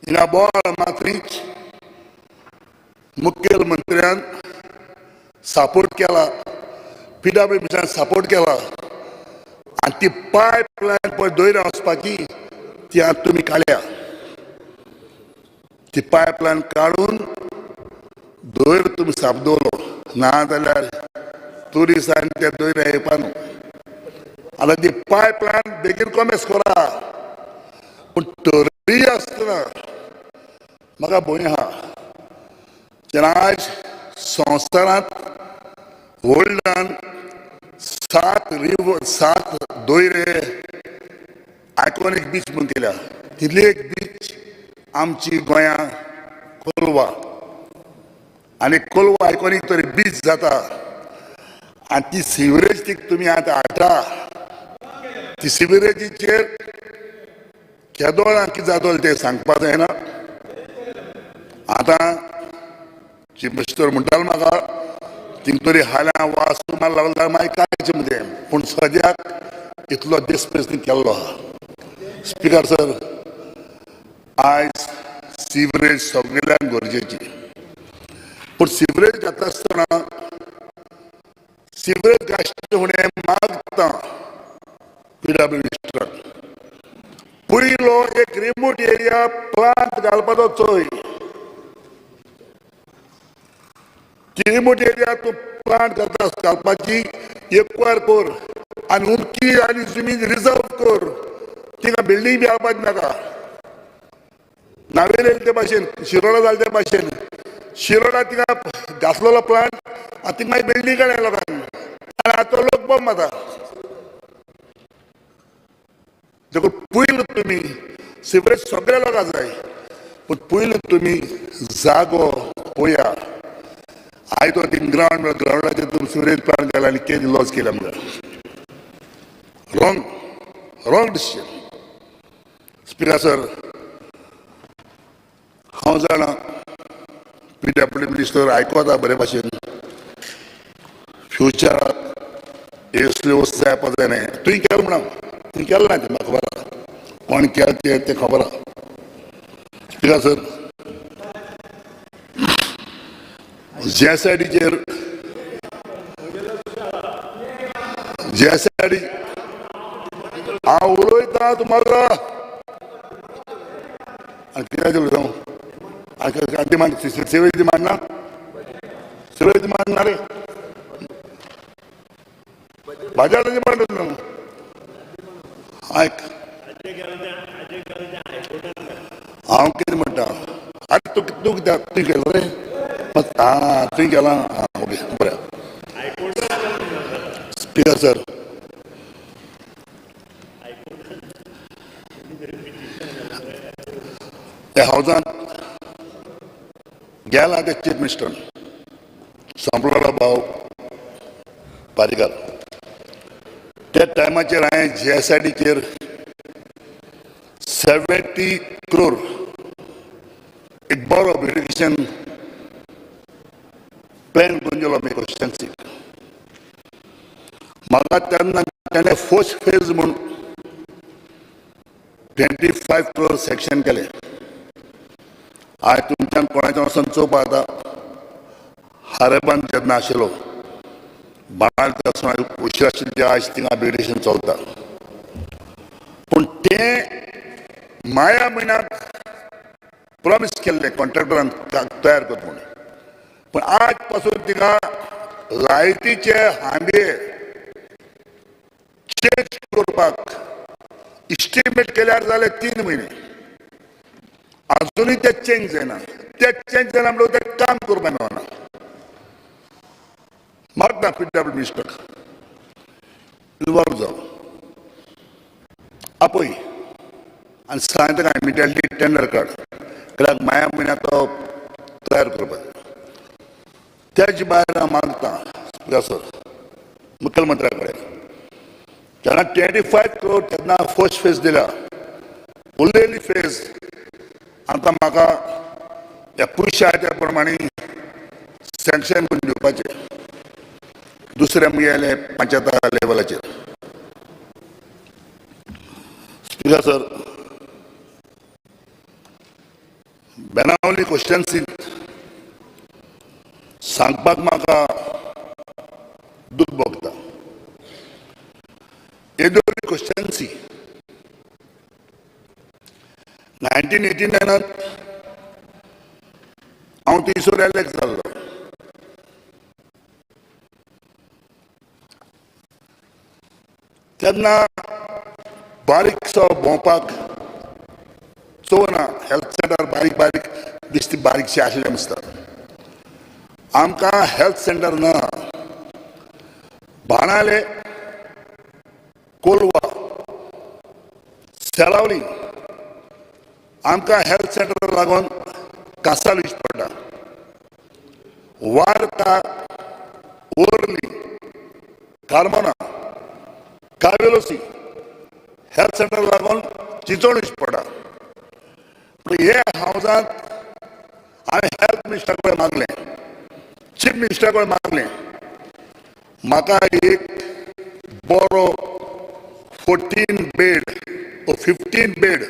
हिंगा बोवाळ मात्रीच मुखेलमंत्र्यान सपोर्ट केला, पीडब्ल्यू मिनिस्टरान सपोर्ट केला. आनी ती पायप लायन पळय दोयरा वचपाची ती आतां तुमी काडल्या. ती पायप लायन काडून दोयर तुमी साप दवरलो, ना जाल्यार ट्युरिस्टांनी त्या दोयरा येवपा न्हू. आतां ती पायप लायन बेगीन कोमेस करा. पूण तरीय आसतना म्हाका भंय आहा, जेन्ना आयज संवसारांत वर्ल्डान 7 रिवर 7 दोयरे आयकॉनीक बीच म्हूण केल्या, तितली एक बीच आमची गोंया कोलवा. आनी कोलवा आयकॉनीक तरी बीच जाता. आनी ती सिवरेज ती तुमी आतां हाडटा, ती सिवरेजीचेर केदोळां कितें जातलें तें सांगपाक जायना. आतां चीफ मिनिस्टर म्हणटालो म्हाका थिंग तरी हाल्यां वास मार लागलो जाल्यार मागीर कांयच मदें, पूण सद्याक इतलो डिस्प्रेस केल्लो आहा. स्पिकर सर, आयज सिवरेज सगळ्यांक गरजेची, पूण सिवरेज घातता आसतना सिवरेज घातचे फुडें मागता पीडब्ल्यू मिनिस्टराक पयलो एक रिमोट एरिया प्लांट घालपाचो चोय. ती रिमोट एरिया तूं प्लांट घालता घालपाची एकवार कर आनी उमकी आनी जमीन रिजर्व कर. थिंगा बिल्डींग बी हाडपाची नाका. नावेले ते भाशेन, शिरोडा जाले ते भाशेन, शिरोडा थिंगा घातलेलो प्लांट आनी थिंगा मागीर बिल्डींग काडल्या लोकांक आनी आतां लोक बॉम्ब मारता. देखून पयलू तुमी सिवरेज सगळ्या लोकांक जाय, पूण पयलू तुमी जागो पळया. आयज तो थिंग ग्रावंड, ग्रावंडाचेर तुमी सिवरेज प्लांट घाला आनी केदी लॉस केला आमकां. Wrong, wrong decision. Speaker sir, हांव जाणा पीडब्ल्यू मिनिस्टर आयकता बरे भाशेन. फ्युचराक असल्यो वस्तू जायपा जायना. तुवें केलें म्हणा, तुवें केलें ना तें म्हाका खबर आहा. कोण केलें तें तें खबर आहा. स्पिकर सर, जीएसआयडीचेर, जीएसआयडी हांव उलयता तुम्हाला आनी कित्याचेर उलयता हांव? आनी डिमांड सिवेज डिमांड ना, सिवेज डिमांड ना रे, बाजाराची डिमांड ना. आयक, हांव कितें म्हणटा, आरे तूं तूं कित्याक तुवें केलो रे? आं, तुवें केलां. आं, ओके, बरें. स्पिकर सर, त्या हावजांत गेला ते चीफ मिनिस्टर संपलोलो भाव पारीकर. त्या टायमाचेर हांवें जीएसआयडीचेर 70 क्रोर एक बरो ब्युटिफिकेशन प्लॅन करून दिलो आमी कॉन्स्टिट्युएन्सीक. म्हाका तेन्ना ताणें फर्स्ट फेज म्हूण 25 क्रोर सँक्शन केले. आयज तुमच्यान कोणाच्या वचून चोवपा जाता. हारेबान जेन्ना आशिल्लो बाळ आसतना उशीर आशिल्ले ते आयज थिंगा ब्युटिफिकेशन चलता, पूण तें माया म्हयन्याक प्रॉमीस केल्लें कॉन्ट्रॅक्टरान तयार करता म्हणून, पूण आज पासून थिंगा लायटीचे हांडे चेंज करपाक इस्टिमेट केल्यार जाले 3 म्हयने, आजुनूय ते चेंज जायना. ते चेंज जायना म्हणल्यार ते काम करपाक मेळना. मागता पीडब्ल्यू मिनिस्टर इनवॉल्व जाव, आपय आनी सांग ताका इमिडिएटली टेंडर काड, कित्याक माया म्हयन्याक तो तयार करपाक. त्याच भायर हांव मागता स्पिकर सर मुखेलमंत्र्या कडेन, जेन्ना 25 क्रोर तेन्ना फर्स्ट फेज दिल्या, उरलेली फेज आतां म्हाका ह्या पयशे आहा त्या प्रमाणे सँक्शन करून दिवपाचें दुसऱ्या मुगेले पंचायता लेवलाचेर. स्पिकर सर, बेनावली क्वेश्चन्सींत सांगपाक म्हाका दूख भोगता. येदोळी क्वेश्चन्सी 1989 हांव थंयसर एलेक्ट जाल्लो. तेन्ना बारीकसो भोंवपाक चोवना हेल्थ सेंटर बारीक बारीक दिसती बारीकशे आशिल्ले आसता. आमकां हेल्थ सेंटर ना. बाणाले, कोलवा, सेलावली आमकां हेल्थ सेंटर लागून कासार वयचें पडटा. वार्का, ओर्ली, कार्मोना, कावेलोसी हेल्थ सेंटर लागून चिंचोण वयचें पडटा. पूण हे हावजांत हांवें हेल्थ मिनिस्टरा कडेन मागलें, चीफ मिनिस्टरा कडेन मागलें, म्हाका एक बरो 14 बेड ओ 15 बेड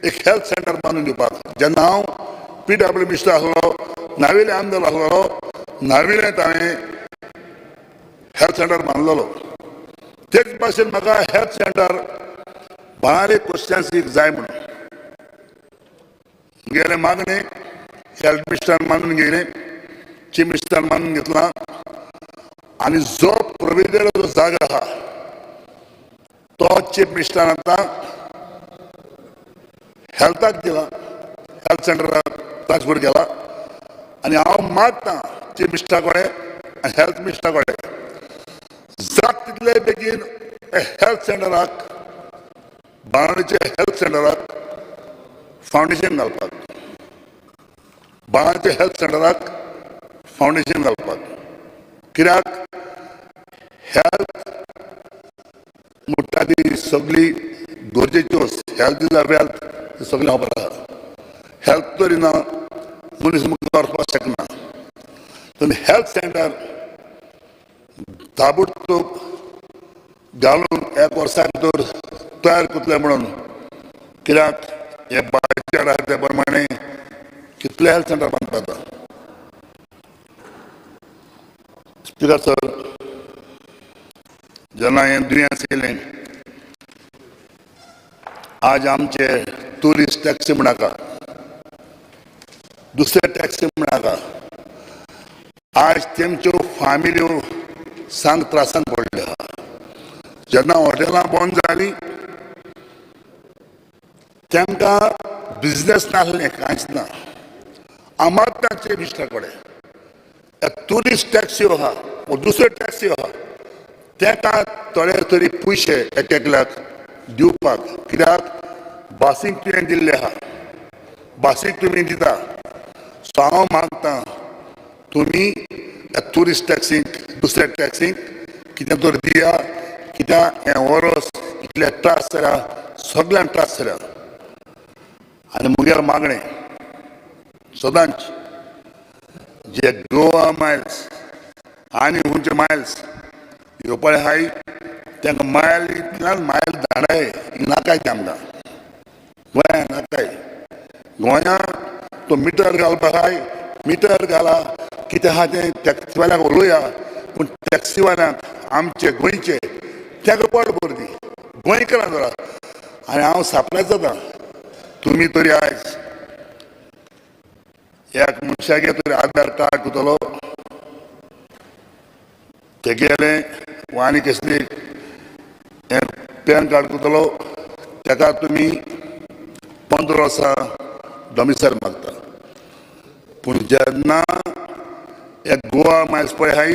एक हेल्थ सेंटर बांदून दिवपाक. जेन्ना हांव PW minister आसलो, नावेले आमदार आसलो, नावेलेंत हांवें हेल्थ सेंटर बांदलेलो. तेच भाशेन म्हाका हेल्थ सेंटर बाणावले कॉन्स्टिट्युएन्सीक जाय म्हणून गेले मागणे हेल्थ मिनिस्टरान मानून घेयलें, चीफ मिनिस्टरान मानून घेतला आनी जो प्रोविजर जो जागा आहा तो चीफ मिनिस्टरान आतां हेल्थाक दिला, हेल्थ सेंटराक ट्रान्सफर केला. आनी हांव मागता चीफ मिनिस्टरा कडेन आनी हेल्थ मिनिस्टरा कडेन जाता तितले बेगीन हेल्थ सेंटराक, बाणावलेच्या हेल्थ सेंटराक फावंडेशन घालपाक, बाणावलेच्या हेल्थ सेंटराक फावंडेशन घालपाक. कित्याक हेल्थ म्हणटा ती सगळी गरजेच्यो, हेल्थ is a wealth, सगळें खबर आसा. हेल्थ तरी ना मनीस मुखार वचपाक शकना. तुमी हेल्थ सेंटर ताबडतोब घालून एक वर्सा भितर तयार करतले म्हणून, कित्याक हे बजेट आसा त्या प्रमाणे कितले हेल्थ सेंटर बांदपाक. स्पिकर सर, जेन्ना हें दुयेंस येयलें, आज आमचे ट्युरिस्ट टॅक्सी म्हणाका, दुसरे टॅक्सी म्हणाका, आज तेमच्यो फामिल्यो सांग त्रासान पडल्यो आहा. जेन्ना हॉटेलां बंद जालीं तेमकां बिजनेस नासलें, कांयच ना. आमात चीफ मिनिस्टरा कडेन ट्युरिस्ट टॅक्सी आहा, दुसऱ्यो टॅक्सी आहा, तेका थोडे तरी पयशे एक एकल्याक दिवपाक, कित्याक बासीक तुवें दिल्ले आहा, बासीक तुमी दिता. सो हांव मागता तुमी ट्युरिस्ट टॅक्सीक, दुसऱ्या टॅक्सीक कितें तर दिया, कित्याक हें वरस इतले त्रास जाल्या, सगल्यांक त्रास जाल्या. आनी मुगेलें मागणें सदांच जे गोवा मायल्स आनी खंयचे मायल्स येवपा आहाय तांकां मायलींतल्यान मायल धाडाय, नाकाय ते आमकां गोंया नाकाय. गोंया तो मिटर घालपा आहाय, मिटर घाला, कितें आहा तें टॅक्सीवाल्यांक उलोवया, पूण टॅक्सीवाल्यांक आमचे गोंयचे ताका पोट भर दी, गोंयकारां धरा. आनी हांव सापळायत जाता तुमी तरी आयज एक मनशागे तरी आधार कार्ड करतलो तेगेलें वा आनी कसली हें पॅन कार्ड करतलो, तेका तुमी 15 वर्सां डॉमिसायल मागता. पूण जेन्ना एक गोवा मायल्स पळय आहाय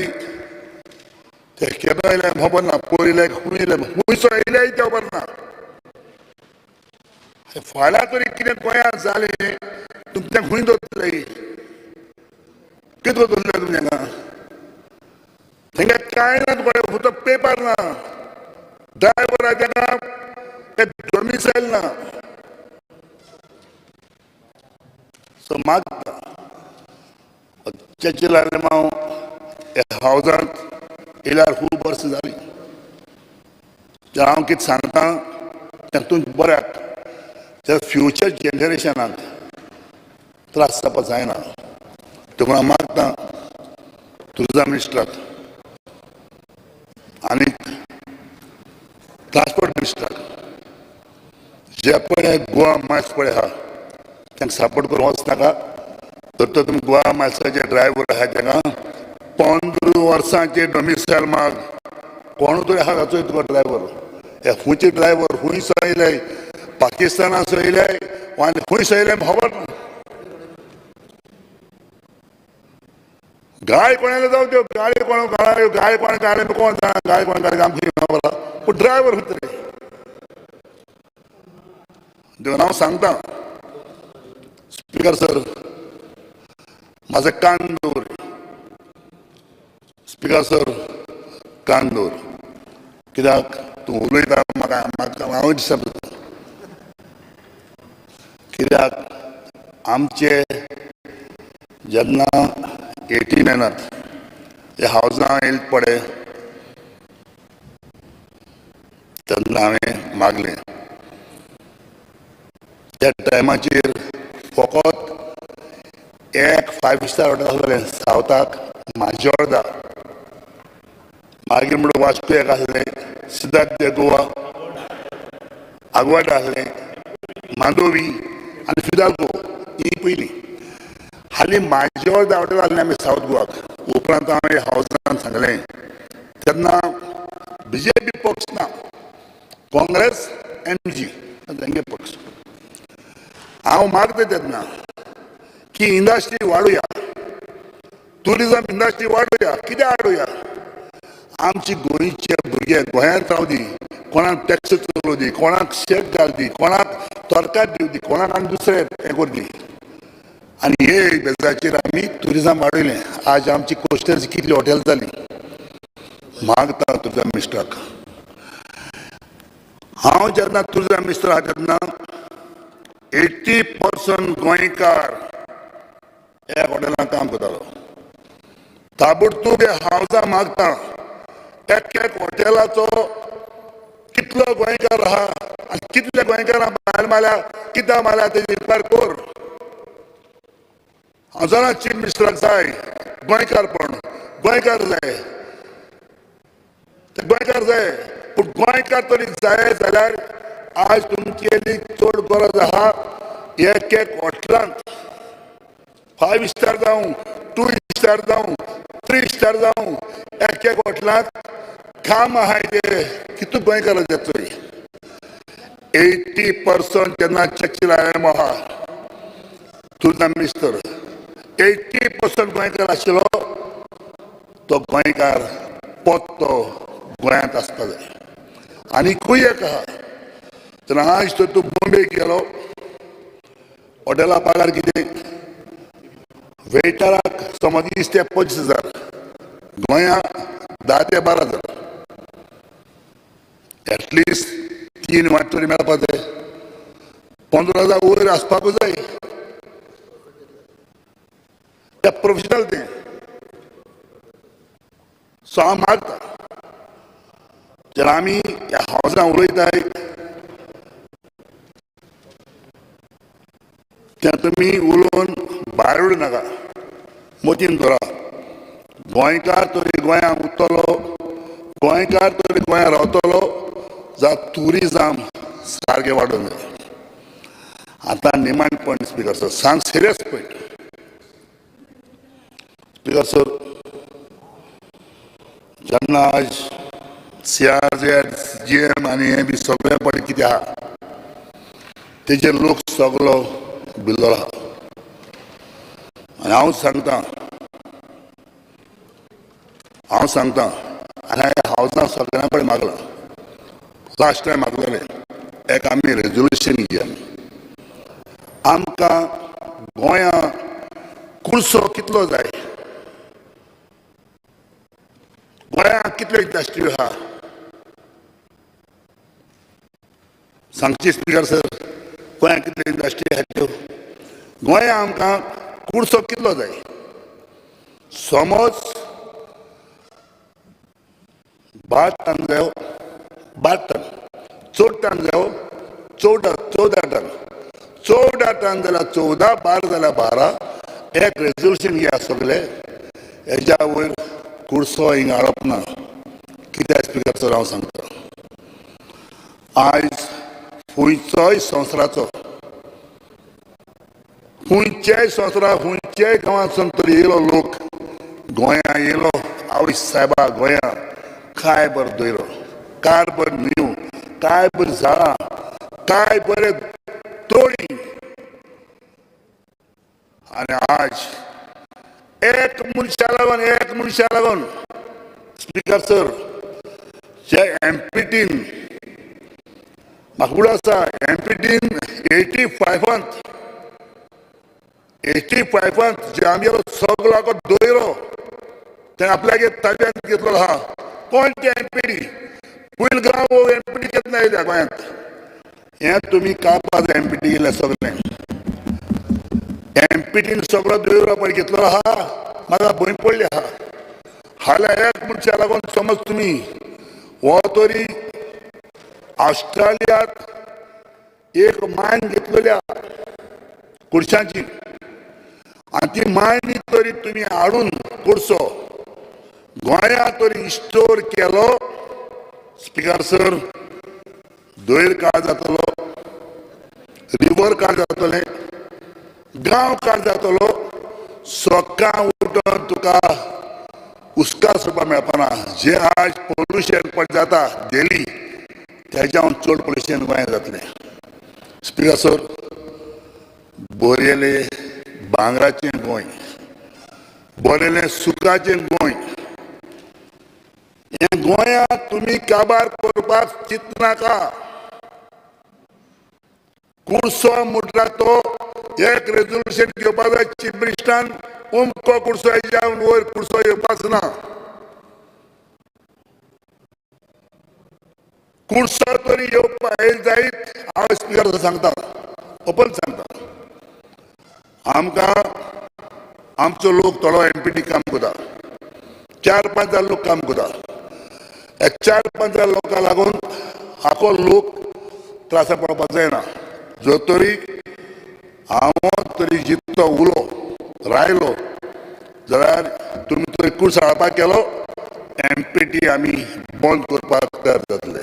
ते केदो येयले खबर ना, पयर येयले खूंय येयले, खुंयचो येयले ते खबर ना. फाल्यां तरी कितें गोंयांत जालें तुमचें खंय दवरतले, कितें दवरतले तुमी हांगा? तेंगे कांय ना, तुका फक्त पेपर ना, ड्रायवर आहा तेका ते डॉमिसायल ना. सो मागता चेचिल आलेमांव ह्या हावजांत येयल्यार खूब वर्सां जालीं. हांव कितें सांगता तें तुमचें बऱ्याक, त्या फ्युचर जनरेशनाक त्रास जावपाक जायना. देखून हांव मागता टुरिजम मिनिस्टराक आनी ट्रान्सपोर्ट मिनिस्टराक, जे पळय गोवा मायल्स पळय आहा तांकां सपोर्ट करूंक वचनाका. तर तो तुमी गोवा मायल्साचे ड्रायव्हर आहा तांकां 15 वर्सांचे डॉमिसायल माग, कोण तरी आहा ताचो तुका ड्रायव्हर. हे खंयचे ड्रायव्हर खंयसो येयले, पाकिस्तानाचो येयले आनी खंयसो येयले खबर ना. गाय कोणाला जावं त्यो, गाळी कोण गाळ्यो, गाय कोण गाळे कोण जाणा, गाय कोण गाळे आमकां खबर आहा, पूण ड्रायव्हर खंय तरी. देखून हांव सांगता स्पिकर सर, म्हाजो कान दवर, स्पिकर सर कान दवर, कित्याक तूं उलयता म्हाका म्हाका हांव डिस्टर्ब जाता. कित्याक आमचे जेन्ना 89 हे हावजां येयले पळय तेन्ना हांवें मागलें. त्या टायमाचेर फकत एक 5 स्टार हॉटेल आसलें सावथाक, माजोर्दा, मागीर म्हणून वास्को एक आसलें, सिद्धार्थ गोवा, आगवाडा आसलें, मांडोवी आनी फिदाल्गो ही पयलीं. हालीं माजोर्दा हॉटेल आसलें आमी सावथ गोवाक. उपरांत हांवें हावसान सांगलें, तेन्ना बीजेपी पक्ष ना, काँग्रेस एमजी तेंगे पक्ष. हांव मागता तेन्ना की इंडस्ट्री वाडुया, ट्युरिजम इंडस्ट्री वाडुया. कित्याक हाडुया? आमची गोंयचे भुरगे गोंयांत रावं दी, कोणाक टॅक्सी चलोवं दी, कोणाक शेक घाल दी, कोणाक तरकारी दिवं दी, कोणाक आनी दुसरें हें करूं दी. आनी हे बेजाचेर आमी ट्युरिजम वाडयलें. आज आमची कोस्टरची कितली हॉटेल जाली. मागता टुरिजम मिनिस्टराक हांव, जेन्ना टुरिजम मिनिस्टर आहा तेन्ना 80% गोंयकार ह्या हॉटेलांत काम करतालो. ताबडतोब ह्या हावजा मागता, एक एक हॉटेलाचो कितलो गोंयकार आहा आनी कितले गोंयकारां भायर मारल्या, कित्याक मारल्या तेजी इन्क्वायरी कर. हांव जाणा चीफ मिनिस्टराक जाय गोंयकारपण, गोंयकार जाय, ते गोंयकार जाय. पूण गोंयकार तरी जाय जाल्यार आज तुमचेली चड गरज आहा एक एक हॉटेलांत 5 स्टार जावं, 2 स्टार जावं, 3 स्टार जावं, एक एक हॉटेलांत काम आहाय ते कितू गोंयकार जातोय. 80% जेन्ना चॅक आयएम आहा टुरिजम मिनिस्टर, 80% गोंयकार आशिल्लो तो गोंयकार पोत्तो गोंयांत आसपा जाय. आनीकूय एक आहा, तेन्ना आज तर तूं बॉम्बे गेलो, हॉटेला पगार कितें वेटराक समज 20 ते 25 हजार, गोंया 10 ते 12 हजार, एटलिस्ट 3 वाट तरी मेळपा जाय, 15 हजार वयर आसपाकूच जाय. ते प्रोफेशनल तें. सो हांव मागता, जेन्ना आमी ह्या हावजां उलयताय तें तुमी उलोवन भायर उडूं नाका, मतीन धरा. गोंयकार तरी गोंयांत उरतलो, गोंयकार तरी गोंयांत रावतलो जाल्यार ट्युरिजम सारकें वाडोवंक जाय. आतां निमाण पॉयंट स्पीकर सर, सांग सिरियस पॉयंट स्पीकर सर. जेन्ना आज CRZ GM आनी हें बी सगळें पळय कितें आहा तेजेर लोक सगलो बिल्लो आहा. आनी हांव सांगता, हांव सांगता आनी हांवें हावजां सगळ्यां कडेन मागलां, लास्ट टायम मागलेलें एक आमी रेजोल्युशन घेया, आमकां गोंया कुर्सो कितलो जाय, गोंयांत कितल्यो इंडस्ट्री आहा सांगची स्पीकर सर, गोंयांत कितल्यो इंडस्ट्री आहा त्यो, गोंयांत आमकां कुर्सो कितलो जाय. समज 12 टन जायो, 12 टन, 14 टन जायो, 14 टन, 14 टन जाल्यार 14, 12 जाल्यार 12. एक रेजोल्युशन घ्या सगळे, हेज्या वयर कुर्सो हिंगा हाडप ना. कित्याक स्पीकर सर हांव सांगता, आयज खंयचोय संवसाराचो, खंयच्याय संवसारा, खंयच्याय गांवांतसून तरी येयलो लोक गोंया येयलो, आवय सायबा गोंया काय बरो दयरो, काय बरें न्हंयो, काय बरीं झाडां, काय बरें तोडी. आनी आज एक मनशा लागून, एक मनशा लागून स्पीकर सर, जे एमपीटीन म्हाका आसा, एमपीटीन 85 85 जे आमगेलो सगलो दयरो ते आपल्यागे ताब्यांत घेतलो आहा. कोण ते एमपीटी पयलीं गांव एमपीटी केन्ना येयल्या गोंयांत, हें तुमी कापाज एमपीटी गेले सगळें, एमपीटीन सगळो दयरो पळय घेतलो आहा. म्हाका भंय पडली आहा हाल्यार एक मनशा लागून समज तुमी हो तरी ऑस्ट्रेलियात एक मायन घेतलेल्या कुडशांची आनी ती मायन तरी तुमी हाडून कुडसो गोंयांत तरी स्टोर केलो. स्पिकर सर, दोयर काळ जातलो, रिवर काळ जातलें, गांव काळ जातलो. सकाळ उठून तुका उदका सोडपा मेळपाना. जे आज पोल्युशन पण जाता दिल्ली तेज्याहून चड पोल्युशन गोंयांत जातलें. स्पिकर सर, बोरेले भांगराचें गोंय, बोरेलें सुखाचें गोंय, हें गोंयांत तुमी काबार करपाक चिंतनाका. कुडसो म्हटल्यार तो एक रेजोल्युशन घेवपाक जाय चीफ मिनिस्टरान, उमको कुडसो हेज्या वयर कुडसो येवपाच ना. कुडसो तरी येवपा जायत. हांव स्पिकर सांगता, ओपन सांगता, आमकां आमचो लोक थोडो एमपीटी काम करता, 4-5 हजार लोक काम करता. ह्या 4-5 हजार लोकांक लागून आखो लोक त्रासा पडपाक जायना. जर तरी हांव तरी जितो उलो रायलो जाल्यार तुमी तरी कूस हाडपाक केलो, एमपीटी आमी बंद करपाक तयार जातले.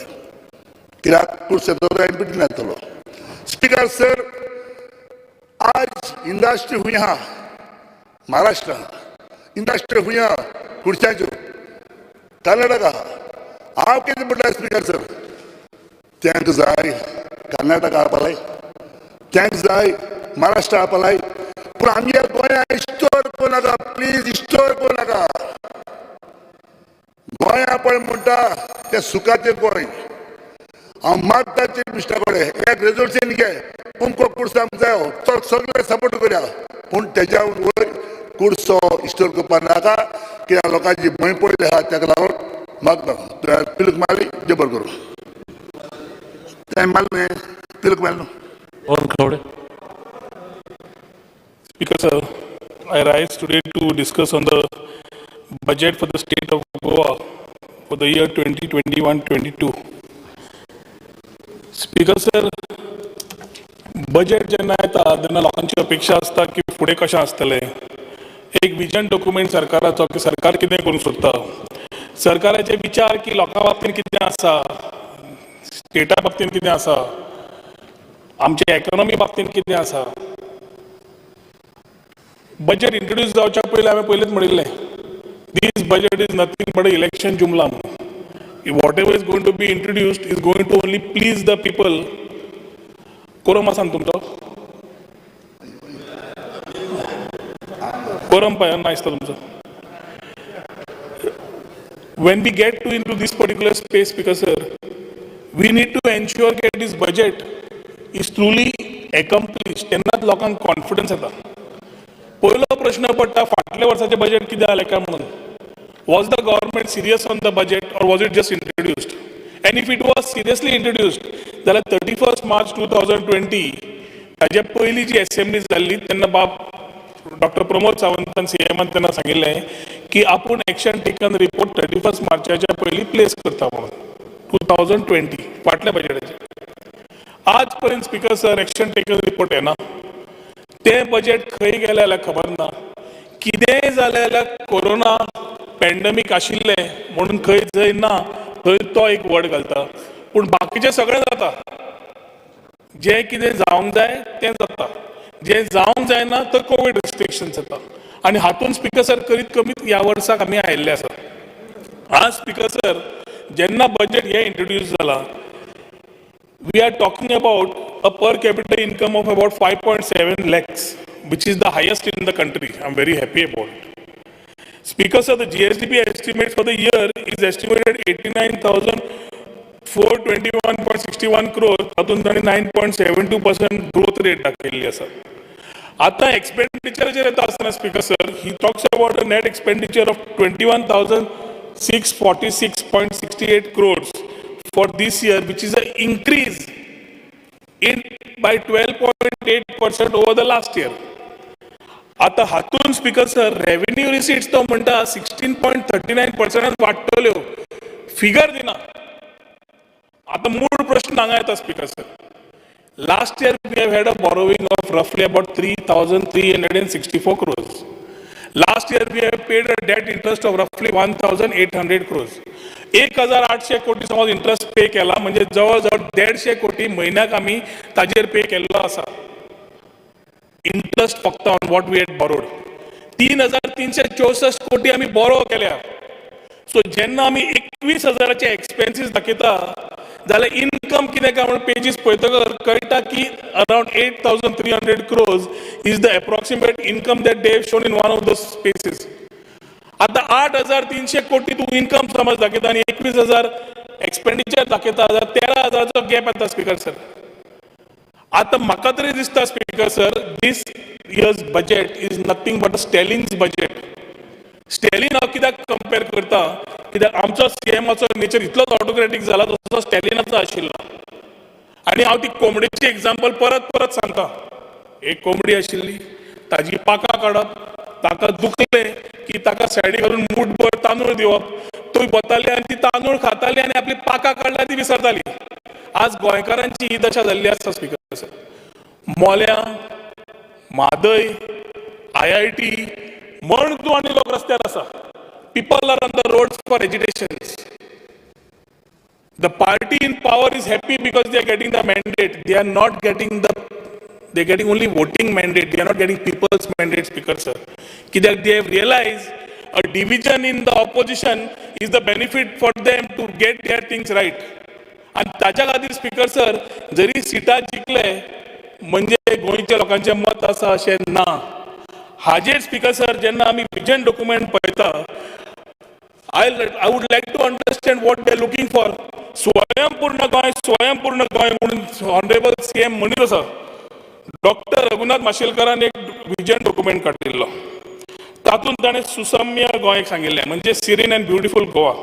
कित्याक कूस येतलो एमपीटी येतलो. स्पिकर सर, आज इंडस्ट्री हुंय आहा, महाराष्ट्र इंडस्ट्री हुंय आहा, कुडच्याच्यो कर्नाटक आहा. हांव कितें म्हणटा स्पिकर सर, तांकां जाय कर्नाटक हाडपाक, तांकां जाय महाराष्ट्र हाडपाक, पूण आमच्या गोंया स्टोर करूं नाका, प्लीज स्टोर करूं नाका. गोंया पळय म्हणटा तें सुखाचें गोंय. हांव मागता चीफ मिनिस्टरा कडेन एक रेजोल्युशन घे, अमको कुडसो आमकां जायो, तो सगळे सपोर्ट करया, पूण तेज्या वयर कुडसो स्टोर करपाक नाका. कित्याक लोकांची भंय पडली आहा, ताका लागून मागता. तुवें पिलूक मारली जबर करूं, तें मारलें पिलूक मारलो. Rohan Khaunte. Speaker sir, I rise today to discuss on the budget for the state of Goa for the year 2021-22. Speaker sir, budget जेन्ना येता तेन्ना लोकांची अपेक्षा आसता की फुडें कशें आसतलें. एक विजन डॉक्युमेंट सरकाराचो की सरकार कितें करूंक सोदता, सरकाराचे विचार की लोकां बाबतींत कितें आसा, स्टेटा बाबतींत कितें आसा, आमचे इकॉनॉमी बाबतींत कितें आसा. बजेट इंट्रोड्यूस जावच्या पयलीं हांवें पयलींच म्हणिल्लें, this budget is nothing but election जुमला म्हणून. Whatever is going to be introduced is going to only please the people. Quorum आसा न्हू तुमचो? कोरम पळय ना दिसता तुमचो. When we get to into this particular space, Speaker sir, we need to ensure that this budget is truly accomplished. तेन्नाच लोकांक confidence येता. पयलो प्रश्न पडटा फाटल्या वर्साचें बजेट कितें जालें काय म्हणून. Was the government serious on the budget or was it just introduced? And if it was seriously introduced, जाल्यार 31 मार्च 2020 ताजे पयलीं जी एसेंब्ली जाल्ली तेन्ना बाब डॉक्टर प्रमोद सावंतान सीएमान तेन्ना सांगिल्लें की आपूण एक्शन टेकन रिपोर्ट 31 मार्चाच्या पयलीं प्लेस करता म्हणून 2020 फाटल्या बजेटाचेर. आज पर्यंत speaker sir action taken report येना. तें बजेट खंय गेलें जाल्यार खबर ना. कितेंय जालें जाल्यार कोरोना पॅन्डेमीक आशिल्लें म्हणून खंय जंय ना थंय तो एक वर्ड घालता, पूण बाकीचें सगळें जाता. जें कितें जावंक जाय तें जाता, जें जावंक जायना तर कोवीड रिस्ट्रिक्शन्स येता. आनी हातूंत स्पिकर सर करीत कमीत ह्या वर्साक आमी आयिल्ले आसा. आज स्पिकर सर जेन्ना बजेट हें इंट्रोड्यूस जालां, we are talking about a per capita income of about 5.7 lakhs, which is the highest in the country. I am very happy about it. Speaker sir, the GSDP estimates for the year is estimated 89,421.61 crore. तातूंत तांणी 9.72% growth rate दाखयल्ली आसा. आतां एक्सपेंडिचराचेर येता आसतना speaker sir, he talks about a net expenditure of 21,646.68 crores for this year, which is an increase in by 12.8% over the last year. आता हातून speaker sir revenue receipts तो म्हणटा 16.39% वाडटल्यो, फिगर दिना. आतां आतां मूळ प्रश्न हांगा येता, Speaker sir. Last year we have had a borrowing of roughly about 3364 crores. Last year we have paid a debt interest of roughly 1800 crores. 1800 कोटी समज इंट्रस्ट पे केला, म्हणजे जवळ जवळ 150 कोटी म्हयन्याक आमी ताजेर पे केल्लो आसा इंट्रस्ट फक्त on what we had borrowed. 3364 कोटी आमी बोरो केल्या. सो जेन्ना आमी 21 हजाराचे एक्सपेन्सीस दाखयता जाल्यार इन्कम कितें काय म्हणून पेजीस पळयतकर कळटा की around 8300 crores is the approximate income that they have shown in one of the spaces. आता 8300 कोटी तूं इन्कम समज दाखयता आनी 21,000 एक्सपेंडिचर दाखयता जाल्यार 13 हजाराचो गॅप येता, स्पीकर सर. आता म्हाका तरी दिसता, Speaker sir, this year's budget is nothing but a Stalin's budget. Stalin हांव कित्याक कंपेर करता? कित्याक आमचो सीएमाचो नेचर इतलोच ऑटोक्रेटीक जाला तसो स्टॅलिनाचो आशिल्लो. आनी हांव ती कोंबडेची एग्जाम्पल परत परत सांगता. एक कोंबडी आशिल्ली, ताजी पाखां काडप, ताका दुखलें की ताका सायडीक घालून मूठभर तांदूळ दिवप. थंय वताली आनी ती तांदूळ खाताली आनी आपली पाखां काडल्या ती विसरताली. आज गोंयकारांची ही दशा जाल्ली आसा, स्पीकर सर. मोल्या, म्हादय, आयआयटी म्हण तूं आनी लोक रस्त्यार आसा. People are on the roads for agitations. The party in power is happy because they are getting the mandate. They are not getting the they are getting only voting mandate. They are not getting people's mandate, Speaker sir. कित्याक they have realized a division in the opposition is the benefit for them to get their things right. आनी ताच्या खातीर, speaker sir, जरी सिटां जिखले म्हणजे गोंयच्या लोकांचें मत आसा अशें ना. हाजेर, स्पीकर सर, जेन्ना आमी विजन डॉक्युमेंट पळयता, I would like to understand what they looking for. स्वयंपूर्ण गोंय, स्वयंपूर्ण गोंय म्हणून ऑनरेबल सीएम म्हणीत आसा. डॉक्टर रघुनाथ माशेलकरान एक विजन डॉक्युमेंट काडिल्लो. तातूंत ताणें सुसम्य गोंय सांगिल्लें, म्हणजे सिरीन अँड ब्युटिफूल गोवा.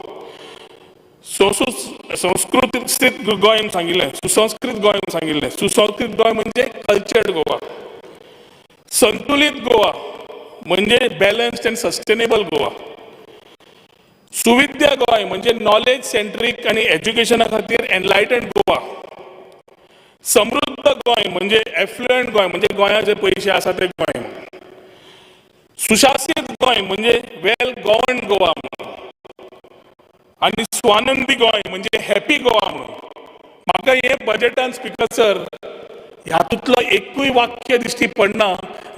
संस्कृतीत गोंय म्हूण सांगिल्लें, सुसंस्कृत गोंय म्हूण सांगिल्लें. सुसंस्कृत गोंय म्हणजे कल्चर्ड गोवा. संतुलीत गोवा म्हणजे बॅलन्स्ड अँड सस्टेनेबल गोवा. सुविद्या गोंय म्हणजे नॉलेज सेंट्रीक आनी एज्युकेशना खातीर एनलायटन्ड गोवा. समृद्ध गोंय म्हणजे एफ्लुएंट गोंय, म्हणजे गोंयांत जे पयशे आसा ते गोंय. सुशासीत गोंय म्हणजे वेल गवर्न्ड गोवा म्हणून आनी स्वानंदी गोंय म्हणजे हॅपी गोवा म्हणून. म्हाका हे बजेटान, स्पीकर सर, हातूंतलो एकूय वाक्य दिश्टी पडना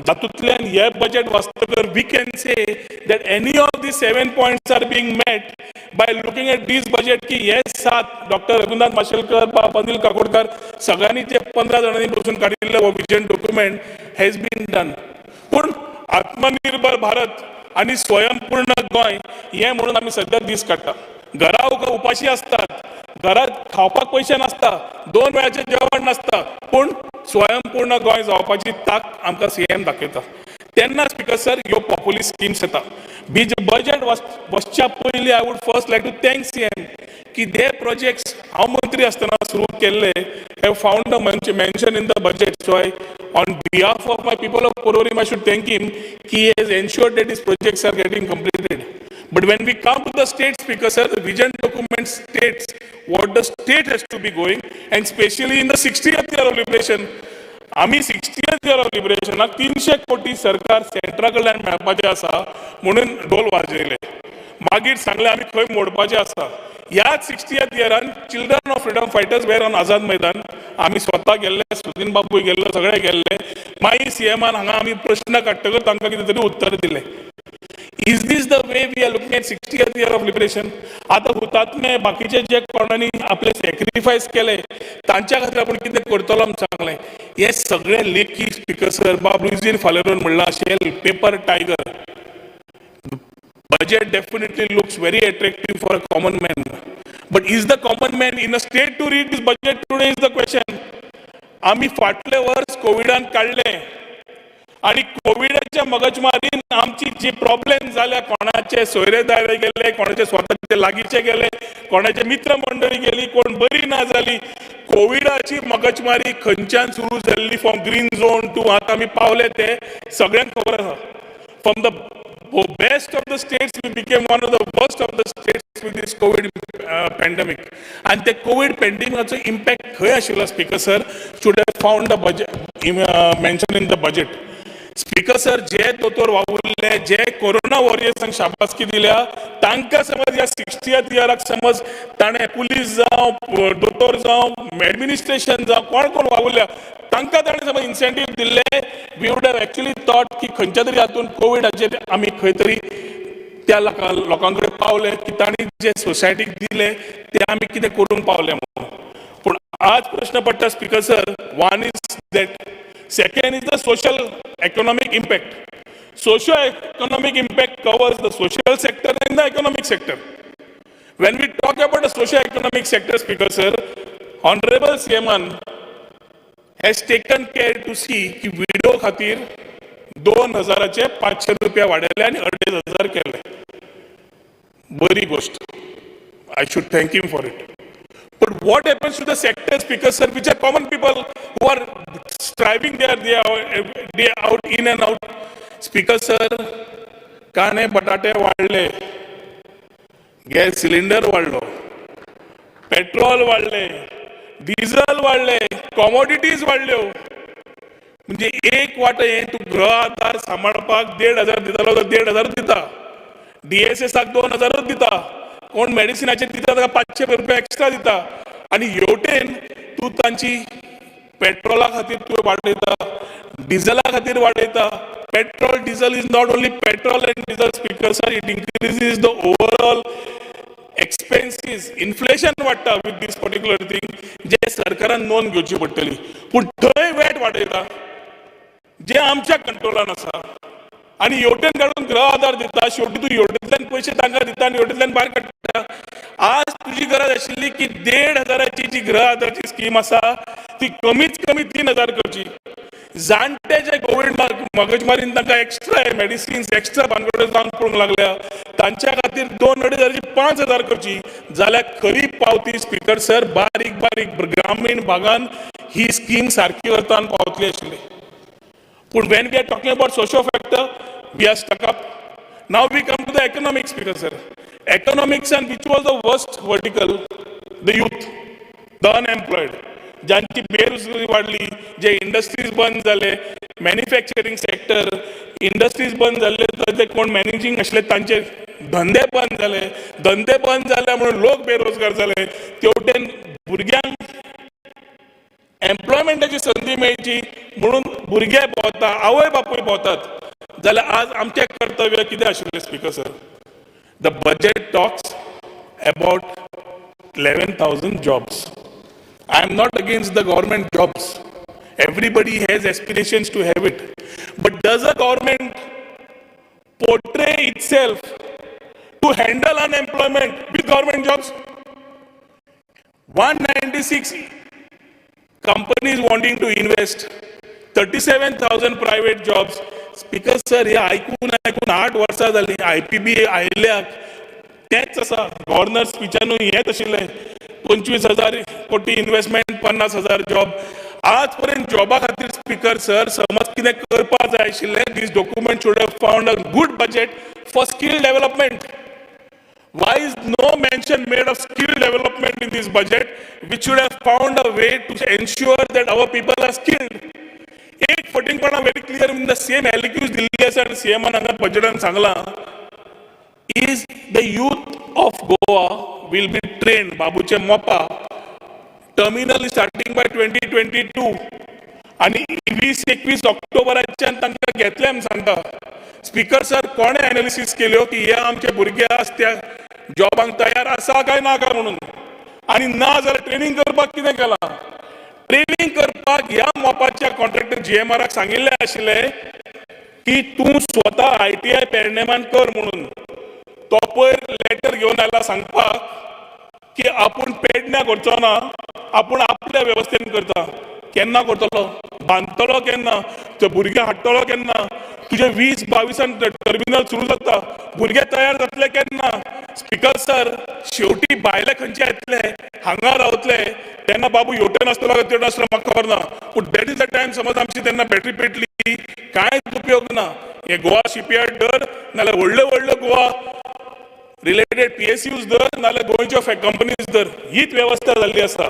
जातूंतल्यान हे budget वाचतकर we can say that any of the seven points are being met by looking at this budget, की हे सात डॉक्टर रघुनाथ माशेलकर, बाब अनिल काकोडकर, सगळ्यांनी जे 15 जाणांनी बसून काडिल्ले हो vision document has been done. पूण आत्मनिर्भर भारत आनी स्वयंपूर्ण गोंय हें म्हणून आमी सद्या दीस काडटा. घरा उपाशी असतात, घरात खावपाक पयशे नासता, दोन वेळाचें जेवण नासता, पूण स्वयंपूर्ण गोंय जावपाची ताक आमकां सीएम दाखयता. तेन्ना, स्पीकर सर, ह्यो पॉप्युलिस्ट स्किम्स येता. बीज बजेट वचच्या पयलीं I would first like to thank CM की ते प्रोजेक्ट्स हांव मंत्री आसतना सुरू केल्ले have found a mention in the budget. So I, on behalf of my people of Porvorim, I should thank him की he has ensured that these projects are getting completed. But when we come to the state, Speaker sir, the vision document states what the state has to be going, and especially in the 60th year of liberation. आमी सिक्स्टियथ year of लिबरेशनाक 300 कोटी सरकार सेंट्रा कडल्यान मेळपाचें आसा म्हणून ढोल वाजयले. मागीर सांगलें आमी खंय मोडपाचें आसा. ह्याच सिक्स्टियथ इयरान children of freedom fighters were on Azad Maidan. आमी स्वता गेल्ले, सुदिन बाबूय गेल्लो, सगळे गेल्ले. मागीर सीएमान हांगा आमी प्रश्न काडटकच तांकां कितें तरी उत्तर दिलें. Is this the way we are looking at 60th year of liberation? आतां हुतात्मे, बाकीचे जे कोणानी आपले सॅक्रिफायस केले, तांच्या खातीर आपूण कितें करतलो म्हूण सांगलें. हे सगळे लेखी, स्पीकर सर, बाब लुईझीन फालेरोन म्हणलां अशें, paper tiger budget definitely looks very attractive for a common man. But is the common man in a state to read this budget today is the question. आमी फाटले वर्स कोविडान काडले आनी कोविडाच्या मगजमारीन आमची जी प्रॉब्लेम जाल्या, कोणाचे सोयरे दायरे गेले, कोणाचे स्वताचे लागींचे गेले, कोणाचे मित्र मंडळी गेली, कोण बरी ना जाली. कोविडाची मगजमारी खंयच्यान सुरू जाल्ली, फ्रॉम ग्रीन झोन टू आतां आमी पावले ते सगळ्यांक खबर आसा. From the best of the states, we became one of the worst of the states with this COVID pandemic. आनी ते कोवीड पॅन्डेमिकाचो इम्पॅक्ट खंय आशिल्लो, Speaker sir, should have found the budget mention in the budget. Speaker sir, जे दोतोर वावुरले, जे corona वॉरियर्सांक शाबासकी दिल्या, तांकां समज ह्या सिक्स्टियथ इयराक समज ताणें पुलीस जावं, दोतोर जावं, एडमिनिस्ट्रेशन जावं, कोण कोण वावुरल्या तांकां ताणें समज इन्सेंटीव दिल्ले, we would have actually thought की खंयच्या तरी हातून कोविडाचेर आमी खंय तरी त्या लोकां कडेन पावले की तांणी जे सोसायटीक दिले ते आमी कितें करूंक पावले म्हणून. पूण आज प्रश्न पडटा, Speaker sir, one is that, second is the social economic impact. Socio economic impact covers the social sector and the economic sector. When we talk about the socio-economic sector, Speaker sir, Honorable CM has taken care to see की विडो खातीर 2000चे 500 रुपया वाडयले आनी 2500 केले. बरी गोष्ट. I should thank him for it. But what happens to the sector, Speaker sir, which are common people who are striving their day out, in and out? Speaker sir, कांदे बटाटे वाडले, गॅस सिलिंडर वाडलो, petrol वाडले, diesel वाडले, commodities वाडल्यो. म्हणजे एक वांटो हें तूं गृह आधार सांबाळपाक 1500 दितालो तर 1500 दिता, डीएसएसाक 2000च दिता, कोण मेडिसिनाचेर दिता ताका 500 रुपया एक्स्ट्रा दिता आनी हेवटेन तूं तांची पेट्रोला खातीर तूं वाडयता, डिझला खातीर वाडयता. Petrol, diesel is not only petrol and diesel, Speaker sir, it increases the overall expenses. Inflation वाडटा विथ these particular thing जे सरकारान नोंद घेवची पडटली. पूण थंय वेट वाडयता जे आमच्या कंट्रोलान आसा आनी हेवटेन काडून गृह आधार दिता. शेवटी तूं हेवटेंतल्यान पयशे तांकां दिता आनी हेवटेंतल्यान भायर काडटा. आज तुजी गरज आशिल्ली की 1500ची जी गृह आधारची स्कीम आसा ती कमीत कमी 3000 करची. जाणटे जे कोवीड मगजमारीन तांकां एक्स्ट्रा मेडिसिन्स, एक्स्ट्रा भानगड्यो जावन पडूंक लागल्या, तांच्या खातीर दोन अडेज हजाराची 5000 करची जाल्यार खरी पावती, स्पीकर सर, बारीक बारीक ग्रामीण भागान ही स्कीम सारकी अर्थान पावतली आशिल्ली. पूण when we are talking about socio factor, we are stuck up. Now we come to the economics, Speaker sir. Economics, and which was the worst vertical? The youth, the unemployed. ज्यांची बेरोजगारी वाडली, जे industries बंद जाले, manufacturing sector, industries बंद जाल्ले तर ते कोण मॅनेजींग आशिल्ले तांचे धंदे बंद जाले. धंदे बंद जाले म्हणून लोक बेरोजगार जाले. तेवटेन भुरग्यांक एम्प्लॉयमेंटाची संदी मेळची म्हणून भुरगे भोंवता, आवय बापूय भोंवतात. जाल्यार आज आमचें कर्तव्य कितें आशिल्लें, Speaker sir? The budget talks about 11,000 jobs. I am not against the government jobs. Everybody has aspirations to have it. But does a government portray itself to handle unemployment with government jobs? 196 companies wanting to invest, 37,000 private jobs. Speaker sir, हे आयकून आयकून 8 वर्सां जालीं. IPB आयिल्ल्याक तेंच आसा. Governor स्पिचानूय हेंच आशिल्लें, 25,000 कोटी इन्व्हेस्टमेंट, 50,000 जॉब. आज पर्यंत जॉबा खातीर, स्पीकर सर, समज कितें करपाक जाय आशिल्लें, this document should have found a good budget for skill development. Why is no mention made of skill development in this budget, which should have found a way to ensure that our people are skilled? एक फटींगपणा very clear in the same LAQs दिल्ली आसा आनी सीएमान हांगा बजेटान सांगलां is the youth of Goa will be trained. बाबूचे Mopa terminal starting by 2022 आनी 20-21 ऑक्टोबराच्यान तांकां घेतले म्हूण सांगता. स्पीकर सर, कोणें एनालिसीस केल्यो की हे आमचे भुरगे आज त्या जॉबांक तयार आसा काय ना काय म्हणून? आनी ना जाल्यार ट्रेनींग करपाक कितें केलां? ट्रेनींग करपाक ह्या मोपाच्या कॉन्ट्रॅक्टर जीएमआराक सांगिल्लें आशिल्लें की तूं स्वता आयटीआय पेडणेमान कर म्हणून. तो पयर लेटर घेवन आयला सांगपाक की आपूण पेडण्या करचो ना, आपूण आपल्या वेवस्थेन करता. केन्ना करतलो? बांदतलो केन्ना? ते भुरगे हाडटलो केन्ना? तुजे 20-22an terminal सुरू जाता, भुरगे तयार जातले केन्ना? स्पीकर सर, शेवटी भायले खंयचे येतले, हांगा रावतले तेन्ना बाबू हेवटेन आसतलो काय तेवटेन आसतलो म्हाका खबर ना, पूण that is the time समज आमची तेन्ना बॅटरी पेटली, कांयच उपयोग ना. हे गोवा शिपयार्ड धर, नाल्यार व्हडले व्हडले गोवा रिलेटेड पीएसयूज धर नाल्यार गोंयच्यो कंपनीज धर, हीच वेवस्था जाल्ली आसा.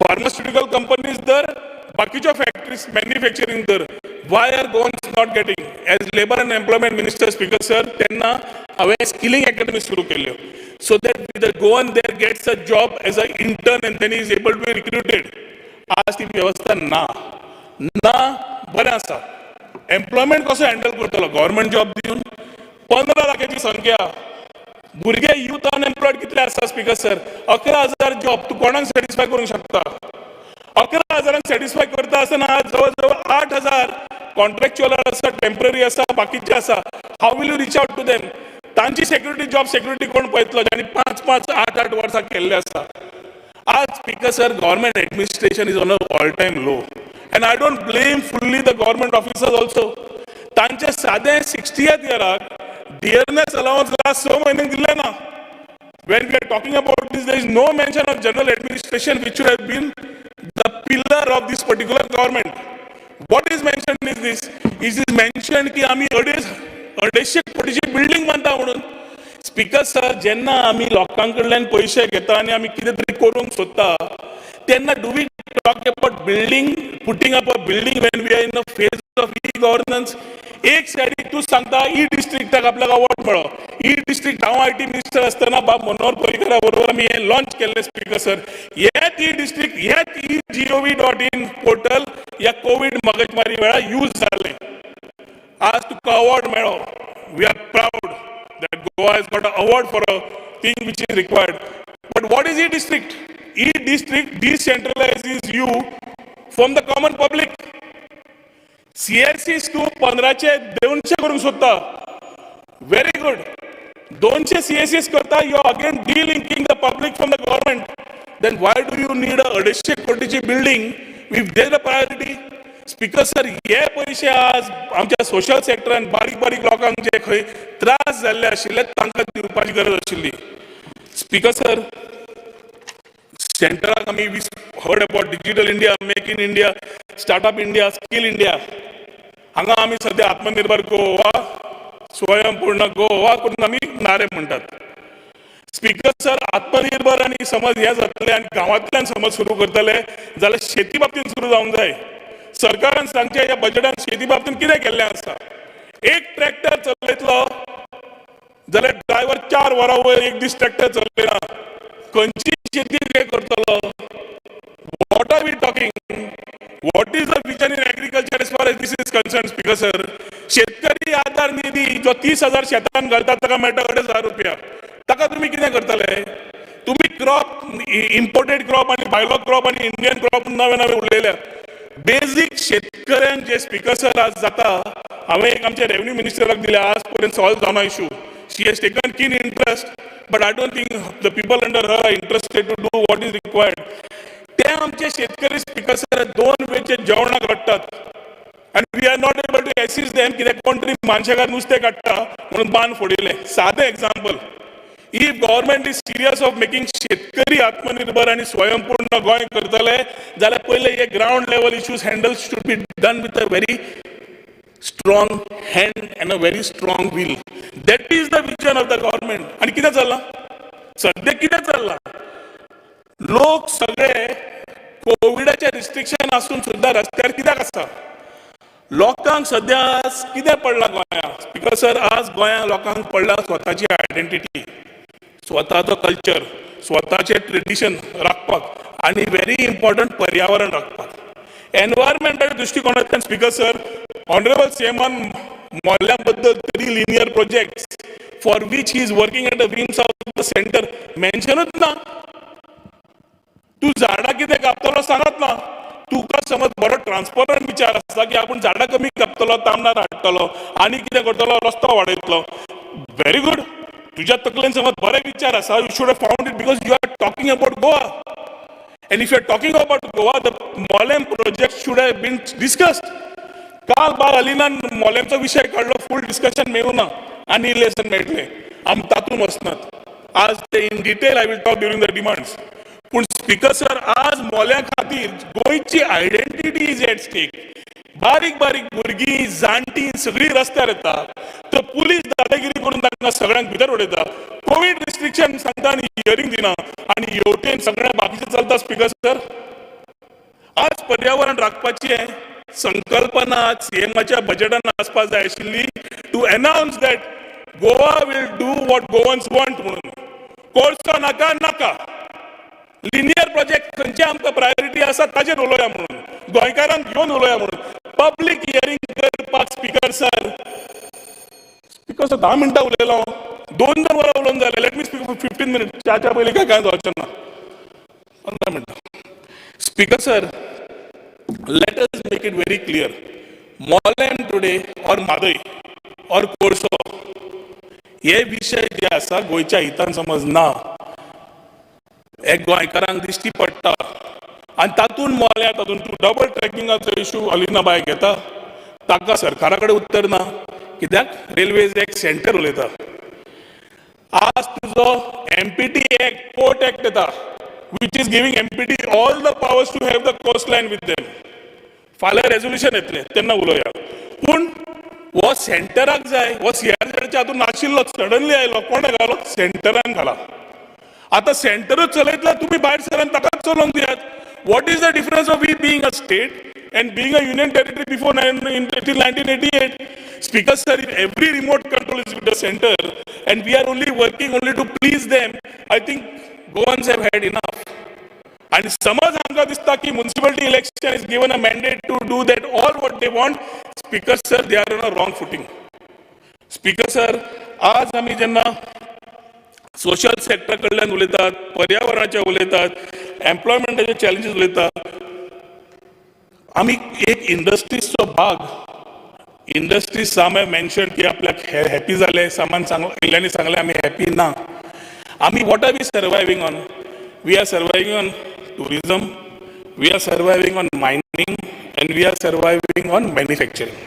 फार्मास्युटिकल कंपनीज धर, बाकीच्यो फॅक्टरीज, मॅन्युफॅक्चरींग धर. Why are Goans not getting? As Labour and Employment Minister, Speaker sir, तेन्ना हांवें स्किलिंग अकॅडमी सुरू केल्यो so that the Goan there gets a job as a intern and then is able to be recruited. आज ती वेवस्था ना ना. बरें आसा, एम्प्लॉयमेंट कसो हँडल करतलो गव्हर्मेंट जॉब दिवन? 15 लाखाची संख्या, भुरगे, युथ अनएम्प्लॉयड कितले आसा? स्पीकर सर, 11,000 जॉब तूं कोणाक सॅटिस्फाय करूंक शकता? 11 हजारांक सॅटिस्फाय करता आसतना आज जवळ जवळ 8000 कॉन्ट्रॅक्च्युअल आसा, टेम्पररी आसा, बाकीचे आसा. How will you reach out to them? तांची सेक्युरिटी, जॉब सेक्युरिटी कोण पळयतलो, ज्यांनी पांच पांच, आठ आठ वर्सां केल्ले आसा? आज, Speaker sir, government administration is on a all time low and I don't blame fully the government officers also. तांचे सादे सिक्स्टियथ इयराक डियरनेस अलावन्स लास्ट 6 म्हयने दिले ना. When we are talking about this, there is no mention of general administration, which should have been the pillar of this particular government. What is mentioned is this. It is mentioned की आम्ही अडेच 250 कोटीची building बांदता म्हणून. Speaker sir, जेन्ना आमी लोकां कडल्यान पयशे घेता आनी आमी कितें तरी करूंक सोदता, तेन्ना do we talk about building, putting up a building, when we are in the phase of e governance? एक सायडीक तूं सांगता ई डिस्ट्रिक्टाक आपल्याक अवॉर्ड मेळ्ळो. ई डिस्ट्रिक्ट, हांव I T minister आसतना बाब मनोहर पर्रीकरा बरोबर आमी हें लॉन्च केल्लें. स्पीकर सर, हेच ई डिस्ट्रिक्ट, हेच e.gov.in portal ह्या कोवीड मगजमारी वेळार यूज जालें. आज तुका अवॉर्ड मेळ्ळो. We are proud that Goa has got an award for a thing which is required. But what is e-district? E-district decentralizes you from the common public. CSC तूं 15चे 200 करूंक सोदता. Very good. 200 CSCs करता, you again delinking the public from the government. Then why do you need a 250 कोटीची building if there a priority? Speaker sir, हे पयशे आज आमच्या social सेक्टरान बारीक बारीक लोकांक जे खंय त्रास जाल्ले आशिल्ले, तांकां दिवपाची गरज आशिल्ली. स्पीकर सर, सेंटराक आमी we heard about Digital India, Make in India, Startup India, Skill India. हांगा आमी सद्या आत्मनिर्भर गोवा, स्वयंपूर्ण गोवा करून आमी नारे म्हणटात. स्पीकर सर, आत्मनिर्भर आनी समज हें जातलें आनी गांवांतल्यान समज सुरू करतले जाल्यार शेती बाबतींत सुरू जावंक जाय. सरकारान सांगचें, ह्या बजेटान शेती बाबतींत कितें केल्लें आसा? एक ट्रॅक्टर चलयतलो जाल्यार ड्रायव्हर 4 वरां वयर एक दीस ट्रॅक्टर चलयना. खंयची शेती ते करतलो? What are we talking? What is the vision in agriculture as far as this is concerned, Speaker sir? शेतकरी आधार निधी जो 30,000 शेतान घालतात, ताका मेळटा 2500 रुपया. ताका तुमी कितें करतले? तुमी क्रॉप, इम्पोर्टेड क्रॉप आनी भायलो क्रॉप आनी इंडियन क्रॉप नवे नवे उलयल्या. बेजीक शेतकऱ्यांक जे, स्पीकर सर, आज जाता, हांवें एक आमच्या रेव्हन्यू मिनिस्टराक दिल्या, आज पर्यंत सॉल्व जावना issue. She has taken keen interest, but I don't think the people under her are interested to do what is required. ते आमचे शेतकरी, स्पीकर सर, दोन वेळचे जेवणाक रडटात आनी we are not able to assist them, कित्याक कोण तरी मानशेकार नुस्तें काडटा म्हणून बांद फोडिल्लें. सादें example. If government is serious of making शेतकरी आत्मनिर्भर आनी स्वयंपूर्ण गोंय करतले जाल्यार पयले हे ground level issues handle should be done with a very strong hand and a very strong will. That is the vision of the government. आनी कितें चल्लां सद्या? कितें चल्लां? लोक सगळे कोविडाचे रिस्ट्रिक्शन आसून सुद्दां रस्त्यार कित्याक आसा? लोकांक सद्या कितें पडलां गोंयांत? स्पीकर सर, आज गोंयांत लोकांक पडला स्वताची आयडेंटिटी, स्वताचो कल्चर, स्वताचे ट्रेडिशन राखपाक आनी व्हेरी इम्पॉर्टंट, पर्यावरण राखपाक. एनवायरमेंटाच्या दृश्टिकोनांतल्यान, स्पीकर सर, ऑनरेबल सीएमान मोल्या बद्दल three linear project for which he is working at the whims of the centre मेन्शनूच ना. तूं झाडां कितें कापतलो सांगत ना. तुका समज बरो ट्रान्सपरंट विचार आसा की आपूण झाडां कमी कापतलो, तामनार हाडटलो आनी कितें करतलो, रस्तो वाडयतलो, व्हेरी गुड. तुज्या तकलेन समज बरे विचार आसा, you should have found it because you are talking about Goa. And if you are talking about Goa, the Mollem project should have been discussed. काल बाय अलिनान मोलेमचो विशय काडलो, फूल डिस्कशन मेळूं ना आनी लेसन मेळटलें. आमी तातूंत वचनात आज. ते in detail I will talk during the demands. पूण स्पीकर सर, आज मोल्या खातीर गोंयची आयडेंटिटी is at stake. बारीक बारीक भुरगीं, जाणटीं सगळीं रस्त्यार येता. तर पुलीस दादागिरी करून तांकां सगळ्यांक भितर उडयता. कोवीड रिस्ट्रिक्शन सांगता आनी हियरींग दिना आनी हेवटेन सगळ्या बाकीचें चलता. स्पीकर सर, आज पर्यावरण राखपाची संकल्पना आज सीएमाच्या बजेटान आसपाक जाय आशिल्ली, to announce that Goa will do what Goans want म्हणून. कोळसो नाका नाका, लिनियर प्रोजेक्ट खंयचे आमकां प्रायोरिटी आसा ताचेर उलोवया म्हणून, गोंयकारांक घेवन उलोवया म्हणून पब्लीक हियरींग करपाक. स्पीकर सर, स्पीकर सर, 10 मिनटां उलयलो, दोन दोन वरां उलोवन जालें. Let me speak for 15 minute. च्याच्या पयलीं काय कांय जावचें ना. 15 मिनटां. Speaker sir, let us make it very clear. Mollem today or Mhadei or कोळसो हे विशय जे आसा गोंयच्या हितान समज ना, हे गोंयकारांक दिश्टी पडटा. आनी तातूंत मोल्या, तातूंत तूं डबल ट्रॅकिंगाचो इशू अलिना बाय घेता, ताका सरकारा कडेन उत्तर ना. कित्याक रेल्वेज एक्ट सेंटर उलयता. आज तुजो एमपीटी एक्ट, पोर्ट एक्ट येता, which is giving MPT all the powers to have the coast line with them. फाल्यां रेजोल्युशन येतलें तेन्ना उलोवया. पूण हो सेंटराक जाय. हो सीआरझेडच्या हातून नाशिल्लो, सडनली आयलो. कोणें घालो? सेंटरान घाला. आतां सेंटरूच चलयतले, तुमी भायर सरान ताकाच चलोवंक दियात. What is the difference of we being a state and being a union territory before 1988? Speaker sir, if every remote control is with the center and we are only working only to please them, I think Goans have had enough. आणि समज आमकां दिसता की municipality election is given a mandate to do that all what they want, Speaker sir, they are on a wrong footing. Speaker sir, आज आमी जेन्ना social sector कडल्यान उलयतात, पर्यावरणाचे उलयतात, एम्प्लॉयमेंटाचे चॅलेंजीस उलयतात, आमी एक इंडस्ट्रीजचो भाग. इंडस्ट्रीज साम मेन्शन की आपल्याक हॅपी जाले. सामान सांग इल्ल्यांनी सांगलें, आमी हॅपी ना. आमी what are we surviving on? We are surviving on tourism, we are surviving on mining and we are surviving on manufacturing.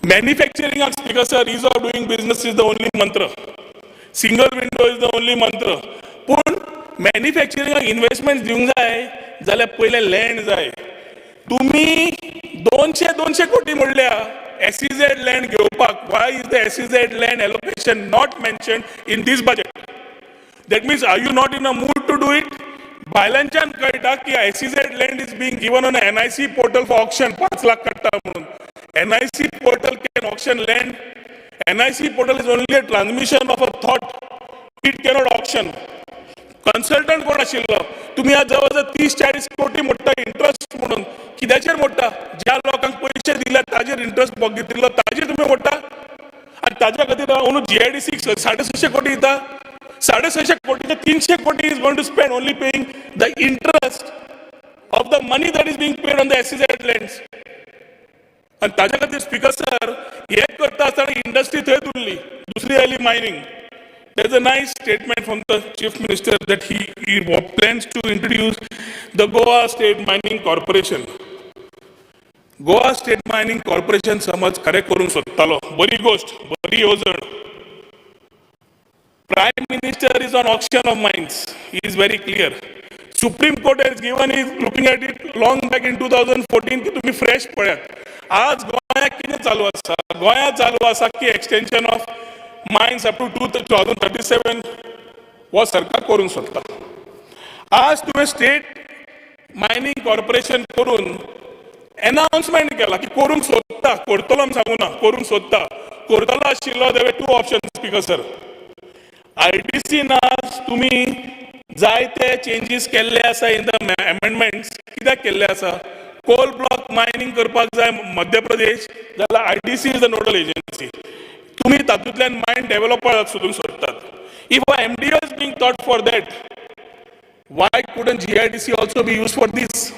Manufacturing, Speaker sir, ease of doing business is the only mantra. Single window is the only mantra. पूण मॅन्युफॅक्चरिंगाक investment दिवंक जाय जाल्यार पयलें land जाय. तुम्ही 200 200 कोटी म्हणल्या SEZ land घेवपाक. Why is the SEZ land allocation not mention in this budget? That means, are you not in a mood to do it? भायल्यांच्यान कळटा की SEZ land is being given on NIC portal for auction, 5 lakh काडटा म्हणून. NIC portal can auction land? NIC portal is only a transmission of a thought. It cannot auction. Consultant कोण आशिल्लो? तुम्ही आज जवळ जवळ 30-40 कोटी मोडटा इंट्रस्ट म्हणून. कित्याचेर मोडटा? ज्या लोकांक पयशे दिल्या ताजेर इंट्रस्ट घेतिल्लो ताजेर तुमी मोडटा. आनी ताज्या खातीर अंदू जीआयडीसी 650 कोटी दिता. 650 कोटीचे 300 कोटी is going to spend only paying the interest of the money that is being paid on the SEZ lands. आनी ताज्या खातीर स्पीकर सर, हे करता आसतना इंडस्ट्री थंयच उरली. दुसरी आयली mining. There's a nice statement from the Chief Minister that he plans to introduce the Goa State Mining Corporation. Goa state mining corporation समज खरें करूंक सोदतालो, बरी गोश्ट, बरी येवजण. Prime Minister is on auction of mines, is very clear. Supreme Court has given is looking at it long back in 2014 की तुम्ही फ्रेश पळयात. आज गोंयांत कितें चालू आसा? गोंयांत चालू आसा की extension of mines up to 2037 हो सरकार करूंक सोदता. आज तुवें स्टेट मायनींग कॉर्पोरेशन करून अनाउन्समेंट केला की करूंक सोदता. करतलो आमी सांगू ना, करूंक सोदता. करतलो आशिल्लो, there two option, Speaker sir. IDC आज तुमी जायते चेंजीस केल्ले आसा इन the amendments. कित्याक केल्ले आसा? कोल ब्लॉक मायनींग करपाक जाय मध्य प्रदेश जाल्यार IDC is the nodal agency. तुमी तातूंतल्यान मायन डेव्हलप सोदूंक सोदतात. If MDO is being thought for that, why couldn't GIDC also be used for this?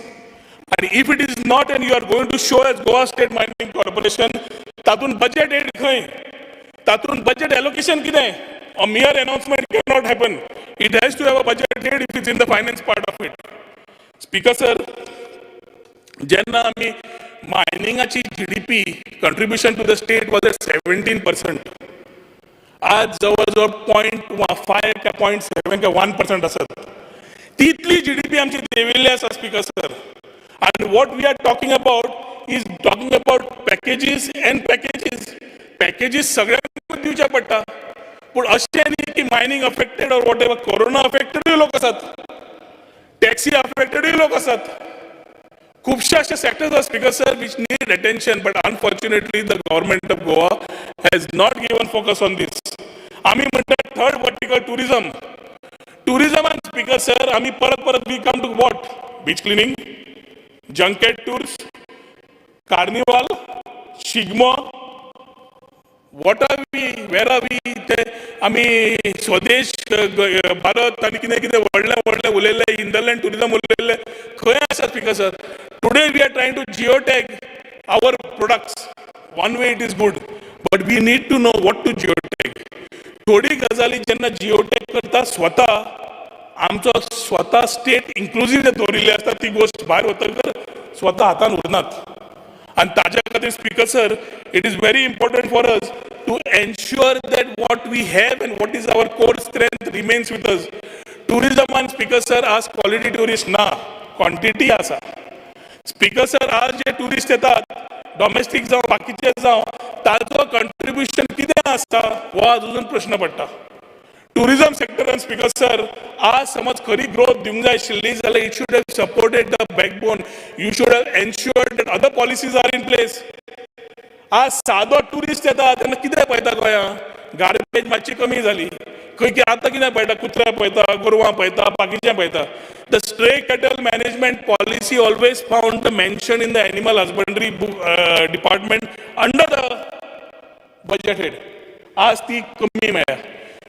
And if it is not and you are going to show as Goa State Mining Corporation, तातूंत budget aid खंय? तातूंत budget allocation कितें? A mere announcement cannot happen. It has to have a budget aid if it's in the finance part of it. Speaker sir, जेन्ना आमी मायनिंगाची GDP contribution to the state was at 17%, आज जवळ जवळ 0.5 काय 0.7 काय 1% आसत. तितली जीडीपी आमची देंविल्ली आसा स्पीकर सर. आणि what we are talking about is talking about packages and packages. Packages सगळ्यांक दिवचे पडटा, पूण अशें न्ही की mining affected or whatever. Corona अफेक्टेडूय लोक आसात, टॅक्सी अफेक्टेडूय लोक आसात. खुबशे अशे सेक्टर्स आसा, Speaker sir, which need attention, but unfortunately the government of Goa has not given focus on this. आमी म्हणटात थर्ड वर्टिकल टुरिझम. टुरिझमान, स्पीकर सर, आमी परत परत we come to what? Beach cleaning, junket tours, carnival, Shigmo. What are we? Where are we? ते आमी स्वदेश भारत आनी कितें कितें व्हडलें व्हडलें उलयल्लें, हिंदरलँड टुरिझम उलयल्लें, खंय आसा, Speaker sir? Today we are trying to geo tag our products. One way it is good, but we need to know what to geo tag. थोडी गजाली जेन्ना जिओ टॅग करता, स्वता आमचो स्वता स्टेट इन्क्लुजीव जे दवरिल्ले आसता, ती गोश्ट भायर वतकर स्वता हातान उरनात. आनी ताज्या खातीर, Speaker sir, it is very important for us to ensure that what we have and what is our core strength remains with us. टुरिझमान, speaker sir, आज क्वॉलिटी ट्युरिस्ट ना, क्वॉन्टिटी आसा. स्पीकर सर, आज जे ट्युरिस्ट येतात, domestic जावं, बाकीचे जावं, ताजो contribution कितें आसता हो आज अजून प्रश्न पडटा. टुरिझम सेक्टरान, स्पीकर सर, आज समज खरी ग्रोथ दिवंक जाय आशिल्ली जाल्यार it should have supported the backbone. You should have ensured that other policies are in place. आज सादो ट्युरिस्ट येता तेन्ना कितें पळयता? गोंया गार्बेज मातशी कमी जाली खंय की आतां कितें पळयता? कुत्रे पळयता, गोरवां पळयता, बाकीचें पळयता. The stray cattle management policy always found the mention in the animal husbandry department under the budget head. आज ती कमी मेळ्ळ्या.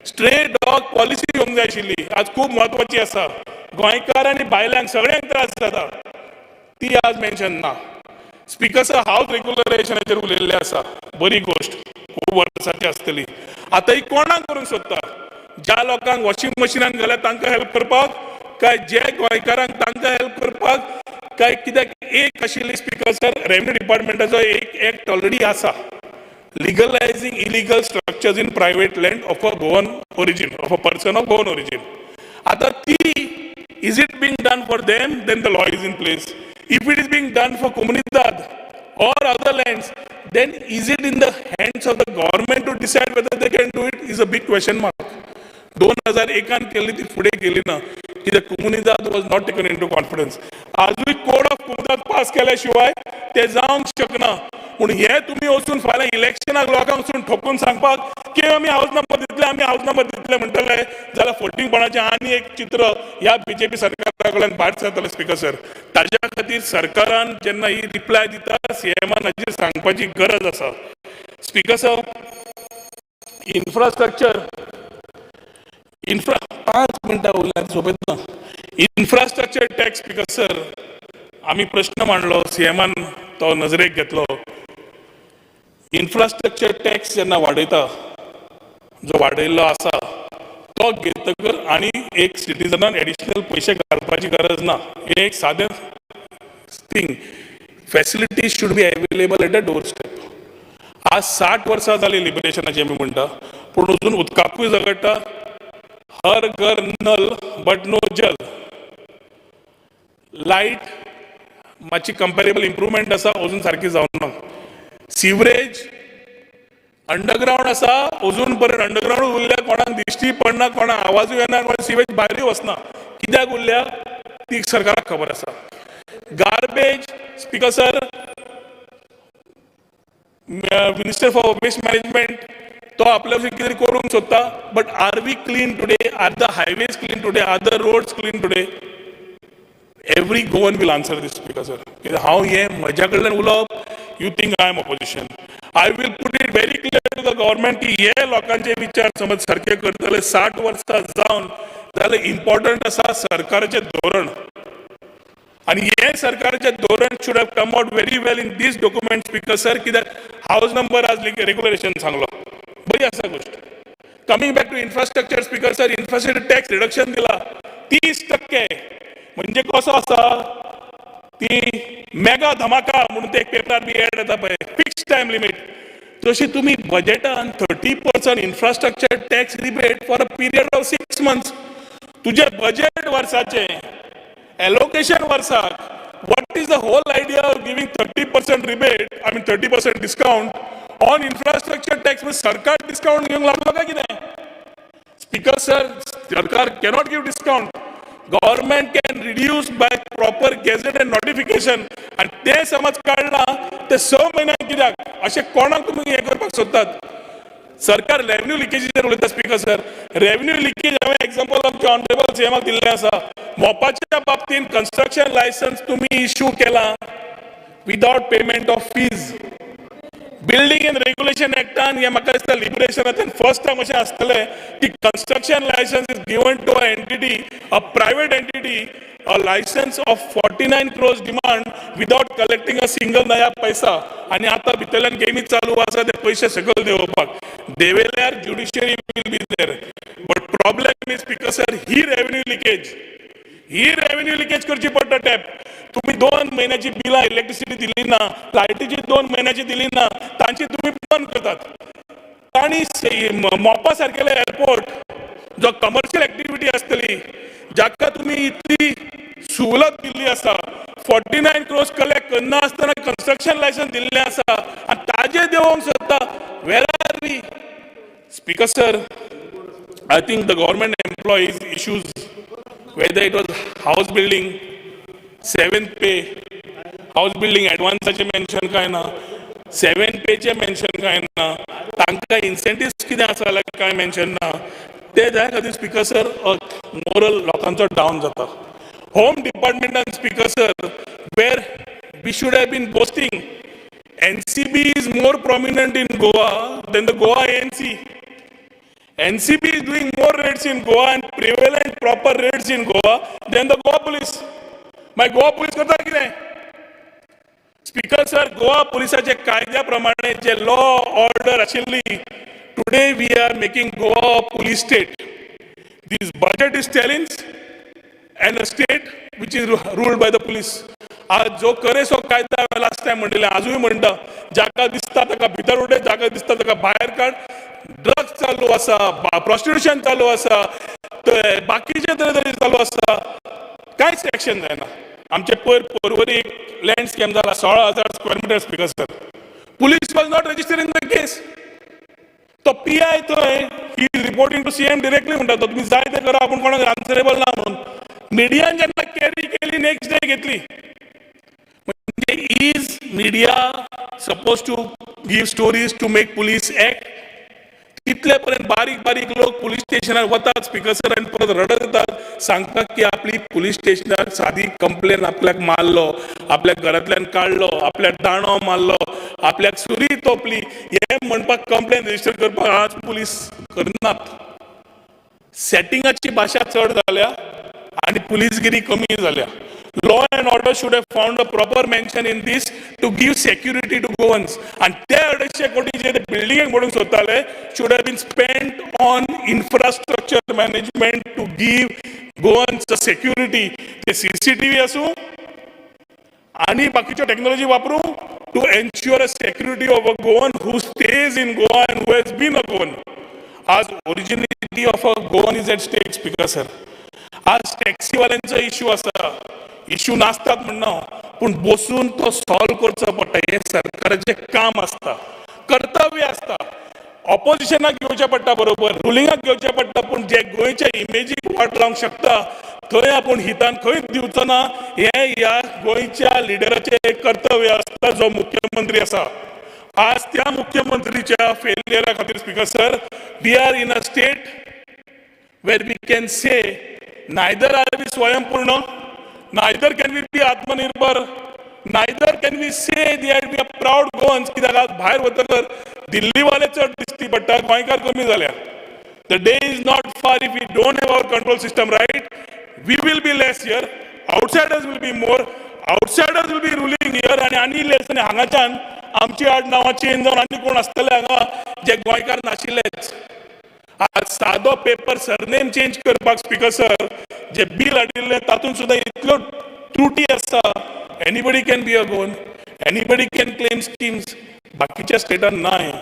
स्ट्रे डॉग पॉलिसी येवंक जाय आशिल्ली, आज खूब म्हत्वाची आसा. गोंयकार आनी भायल्यांक सगळ्यांक त्रास जाता, ती आज मेन्शन ना. स्पीकर सर, हावज रेग्युलरायझेशनाचेर उलयल्लें आसा. बरी गोश्ट, खूब वर्साची आसतली. आतां ही कोणाक करूंक सोदता? ज्या लोकांक वॉशिंग मशिनान घाल्या तांकां हेल्प करपाक, काय जे गोंयकारांक तांकां हेल्प करपाक, काय कित्याक? एक आशिल्ली, स्पीकर सर, रेव्हन्यू डिपार्टमेंटाचो एक एक्ट ऑलरेडी आसा, legalizing illegal structures in private land of a Goan origin, of a person of Goan origin. आता ती is it being done for them? Then the law is in place. If it is being done for Comunidade or other lands, then is it in the hands of the government to decide whether they can do it is a big question mark. 2001 केल्ली ती फुडें गेली ना, कित्याक Comunidade was not taken into confidence. आजूय code of Comunidade pass केल्या शिवाय ते जावंक शकना. पूण हे तुमी वचून फाल्यां इलेक्शनाक लोकांक वचून ठोकून सांगपाक की आमी हाऊस नंबर दितले, आमी हाऊस नंबर दितले म्हणटले जाल्यार फटींगपणाचें आनी एक चित्र ह्या बीजेपी सरकारा कडल्यान भायर सरतलें, स्पीकर सर. ताज्या खातीर सरकारान जेन्ना ही रिप्लाय दिता, सीएमान हाचेर सांगपाची गरज आसा. स्पीकर सर, इन्फ्रास्ट्रक्चर, इन्फ्रा, 5 मिनटां उरल्यात, सोंपेत ना. इन्फ्रास्ट्रक्चर टॅक्स, स्पीकर सर, आमी प्रश्न मांडलो, सीएमान तो नजरेक घेतलो. इन्फ्रास्ट्रक्चर टॅक्स जेन्ना वाडयता, जो वाडयल्लो आसा, तो घेतकर आनी एक सिटीजनान एडिशनल पयशे घालपाची गरज ना. हे एक सादें thing. Facilities should be available at a door step. आज 60 वर्सां जाली लिबरेशनाची आमी म्हणटा, पूण अजून उदकाकूय झगडटा. हर घर नल बट नो जल. लायट मातशी कंपेरेबल इम्प्रुवमेंट आसा, अजून सारकी जावंक ना. सिवरेज अंडरग्रावंड आसा, अजून पर्यंत अंडरग्रावंड उरल्या. कोणाक दिश्टी पडना, कोणाक आवाजूय येना, कोणाक सिवेज भायरूय वचना. कित्याक उरल्या ती सरकाराक खबर आसा. Garbage, Speaker sir, Minister for Waste Management तो आपल्या भशेन कितें तरी करूंक सोदता, but are we clean today? Are the highways clean today? Are the roads clean today? Every Goan will answer this, Speaker sir. कित्याक हांव हें म्हज्या कडल्यान उलोवप, you think I am opposition. I will put it very clear to the government की हे लोकांचे विचार समज सारखे करतले 60 वर्सां जावन जाल्यार इम्पॉर्टंट आसा सरकाराचें धोरण. आनी हे सरकाराचें धोरण should have come out very well in this document, Speaker sir. कित्याक हावज नंबर आज रेग्युलरेशन सांगलो, बरी आसा गोश्ट. Coming back to infrastructure, Speaker sir, infrastructure tax reduction दिला 30%. म्हणजे कसो आसा ती मेगा धमाका म्हणून ते एक पेपरार बी एड येता पळय, फिक्स टायम लिमीट, तशी तुमी बजेटान 30% infrastructure tax rebate for a period of 6 months. तुजें बजेट वर्साचें, एलोकेशन वर्साक, what is is the whole idea of giving 30% rebate, I mean 30% discount on infrastructure tax? म्हणजे सरकार डिस्काउंट घेवंक लागलो काय कितें? स्पीकर सर, सरकार cannot give discount. Government can reduce by proper gazette and notification. आनी तें समज काडलां ते 6 म्हयन्यांक कित्याक? अशें कोणाक तुमी हें करपाक सोदतात? सरकार रेव्हन्यू लिकेजीचेर उलयता. स्पीकर सर, रेव्हन्यू लिकेज हांवें एग्जाम्पल आमच्या ऑनरेबल सीएमाक दिल्लें आसा. मोपाच्या बाबतींत कन्स्ट्रक्शन लायसन्स तुमी इश्यू केलां without payment of fees. Building and Regulation एक्टान हे म्हाका दिसता लिबरेशनाच्यान फर्स्ट टायम अशें आसतलें की construction license is given to a entity, a private entity, a license of 49 crores demand without collecting a single नया पैसा. आनी आतां भितरल्यान गेमी चालू आसा ते पयशे सकयल देंवोवपाक. देंवयल्यार judiciary will be there. But problem is, Speaker sir, he revenue leakage, he revenue leakage करची पडटा टॅप. तुम्ही 2 म्हयन्याची बिलां इलेक्ट्रिसिटी दिली ना, लायटीची 2 म्हयन्याची दिली ना, तांची तुम्ही बंद करतात. तांणी मोपा सारकेले एअरपोर्ट जो कमर्शियल एक्टिविटी आसतली, जाका तुमी इतली सवलत दिल्ली आसा, 49 क्रोर्स कलेक्ट करना आसतना कन्स्ट्रक्शन लायसन्स दिल्लें आसा आनी ताजे देंवोवंक सोदता. Where are we, Speaker sir? I think the government employees issues, whether it was house building, seventh pay, house building advanceाचे mention काय ना, सेवन पेचे मेन्शन काय ना, तांकां इन्सेंटिव्स कितें आसा जाल्यार कांय मेन्शन ना. ते त्या खातीर, स्पीकर सर, मोरल लोकांचो डावन जाता. होम डिपार्टमेंटान, Speaker sir, where we should have been boasting, NCB is more prominent in Goa than the Goa ANC. NCB is doing more raids in Goa and prevalent proper raids in Goa than the Goa police. मागीर Goa police करता कितें? Speaker sir, Goa पुलिसाचे कायद्या प्रमाणे जे law order आशिल्ली, today we are making Goa police state. This budget is telling, and a state which is ruled by the police. आज जो करे so कायदा, हांवें लास्ट टायम म्हणिल्लें, आजूय म्हणटा, जाका दिसता ताका भितर उडय, जाका दिसता ताका भायर काड. ड्रग्स चालू आसा, प्रोस्टिट्युशन चालू आसा, ते बाकीचे तरे चालू आसा, कांयच एक्शन जायना. आमचे पयर परवरी एक लँड स्कॅम जाला, 16,000 square meter. Speaker sir, police was not registering the case. तो पीआय थंय he is reporting to CM directly. म्हणटा तो, तुमी जाय ते करा, आपूण कोणाक आन्सरेबल ना म्हणून. मिडियान जेन्ना कॅरी केली, नेक्स्ट डे घेतली. म्हणजे is media suppose to give stories to make police act? तितले पर्यंत बारीक बारीक लोक पुलीस स्टेशनार वतात, स्पीकर सर, आनी परत रडत येतात सांगतात की आपली पुलीस स्टेशनार सादी कंप्लेन, आपल्याक मारलो, आपल्याक घरांतल्यान काडलो, आपल्याक दांडो मारलो, आपल्याक सुरी तोपली, हे म्हणपाक कंप्लेन रजिस्टर करपाक आज पुलीस करनात. सेटिंगाची भाशा चड जाल्या आनी पुलीसगिरी कमी जाल्या. Law and order should have found a proper mention in this to give security to Goans. आनी ते 250 कोटी जे ते बिल्डिंगेक म्हणूंक सोदताले should have been spent on infrastructure management to give Goans security. ते सीसीटीव्ही आसूं आणि बाकीच्यो टॅक्नॉलॉजी वापरू to ensure a security of a Goan who stays in Goa and who has been a Goan. आज originality of a Goan is at stake, Speaker sir. आज टॅक्सीवाल्यांचो issue आसा. Issue नासतात म्हणना, पूण बसून तो सॉल्व करचो पडटा. हें सरकाराचें काम आसता, कर्तव्य आसता. ऑपोजिशनाक घेवचें पडटा बरोबर, रुलिंगाक घेवचें पडटा, पूण जे गोंयच्या इमेजीक वाट लावंक शकता थंय आपूण हितान खंयच दिवचो ना, हें ह्या गोंयच्या लिडराचें एक कर्तव्य आसता, जो मुख्यमंत्री आसा. आज त्या मुख्यमंत्रीच्या फेलियरा खातीर, Speaker sir, we are in a state where we can say neither are we स्वयंपूर्ण, neither can we be Atmanirbhar, neither can we say that we are proud Goans. कित्याक आज भायर वतकर दिल्लीवाले चड दिसती पडटा, गोंयकार कमी जाल्या. The day is not far, if we don't have our control system right, we will be less here, outsiders will be more, outsiders will be ruling here आनी आनी लेस. आनी हांगाच्यान आमची आड नांवां चेंज जावन आनी कोण आसतले हांगा जे गोंयकार नाशिल्लेच. आज सादो पेपर सरनेम चेंज करपाक, स्पीकर सर, जे बील हाडिल्लें तातूंत सुद्दां इतल्यो त्रुटी आसा. Anybody can be a Goan, anybody can claim schemes. बाकीच्या स्टेटान ना हें.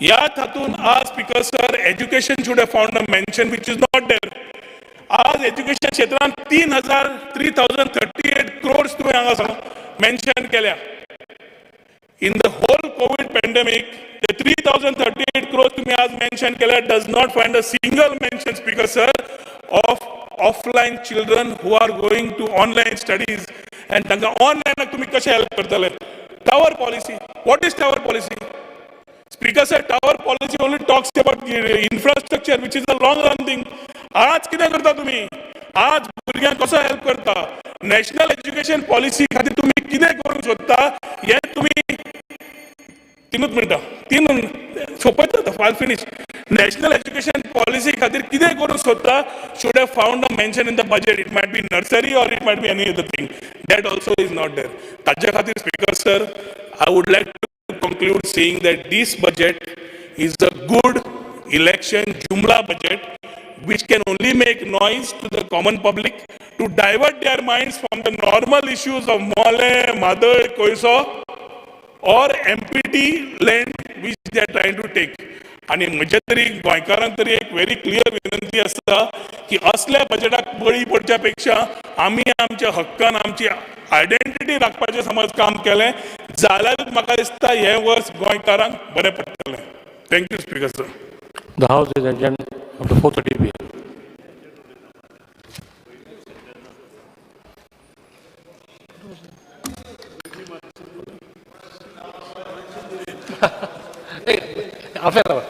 ह्या हातून आज, Speaker sir, education should have found a mention which is not there. आज एज्युकेशन क्षेत्रांत 3038 क्रोर्स तुवें हांगा सांग मेन्शन केल्या. In the whole COVID pandemic, the 3,038 crores तुम्ही आज मेन्शन केल्या does not find a single mention, Speaker sir, of offline children who are going to online studies, and तांकां ऑनलायनाक तुम्ही कशें हेल्प करतले? Tower policy. What is tower policy, Speaker sir? Tower policy only talks about infrastructure, which is a long run thing. आज कितें करता तुम्ही? आज भुरग्यांक कसो हेल्प करता? नॅशनल एज्युकेशन पॉलिसी खातीर तुम्ही कितें करूंक सोदता हें तुम्ही? 3ूच मिनटां, तीन सोंपयता, फाल फिनीश. नॅशनल एज्युकेशन पॉलिसी खातीर कितें करूंक सोदता should have found a mention in the budget. It might be nursery or it might be any other thing. That also is not there. ताजे खातीर, Speaker sir, I would like to conclude saying that this budget is a good election jumla budget which can only make noise to the common public to divert their minds from the normal issues of Mollem, Mhadei, Koiso or MPT land which they are trying to take. आणि म्हजे तरी गोंयकारांक तरी एक very clear विनंती आसा की असल्या बजेटाक बळी पडच्या पेक्षा आमी आमच्या हक्कान आमची आयडेंटिटी राखपाचें समज काम केलें जाल्यारूच म्हाका दिसता हें वर्स गोंयकारांक बरें पडटलें. Thank you, Speaker sir. The House is adjourned up to 4:30 p.m. Hey, half an hour.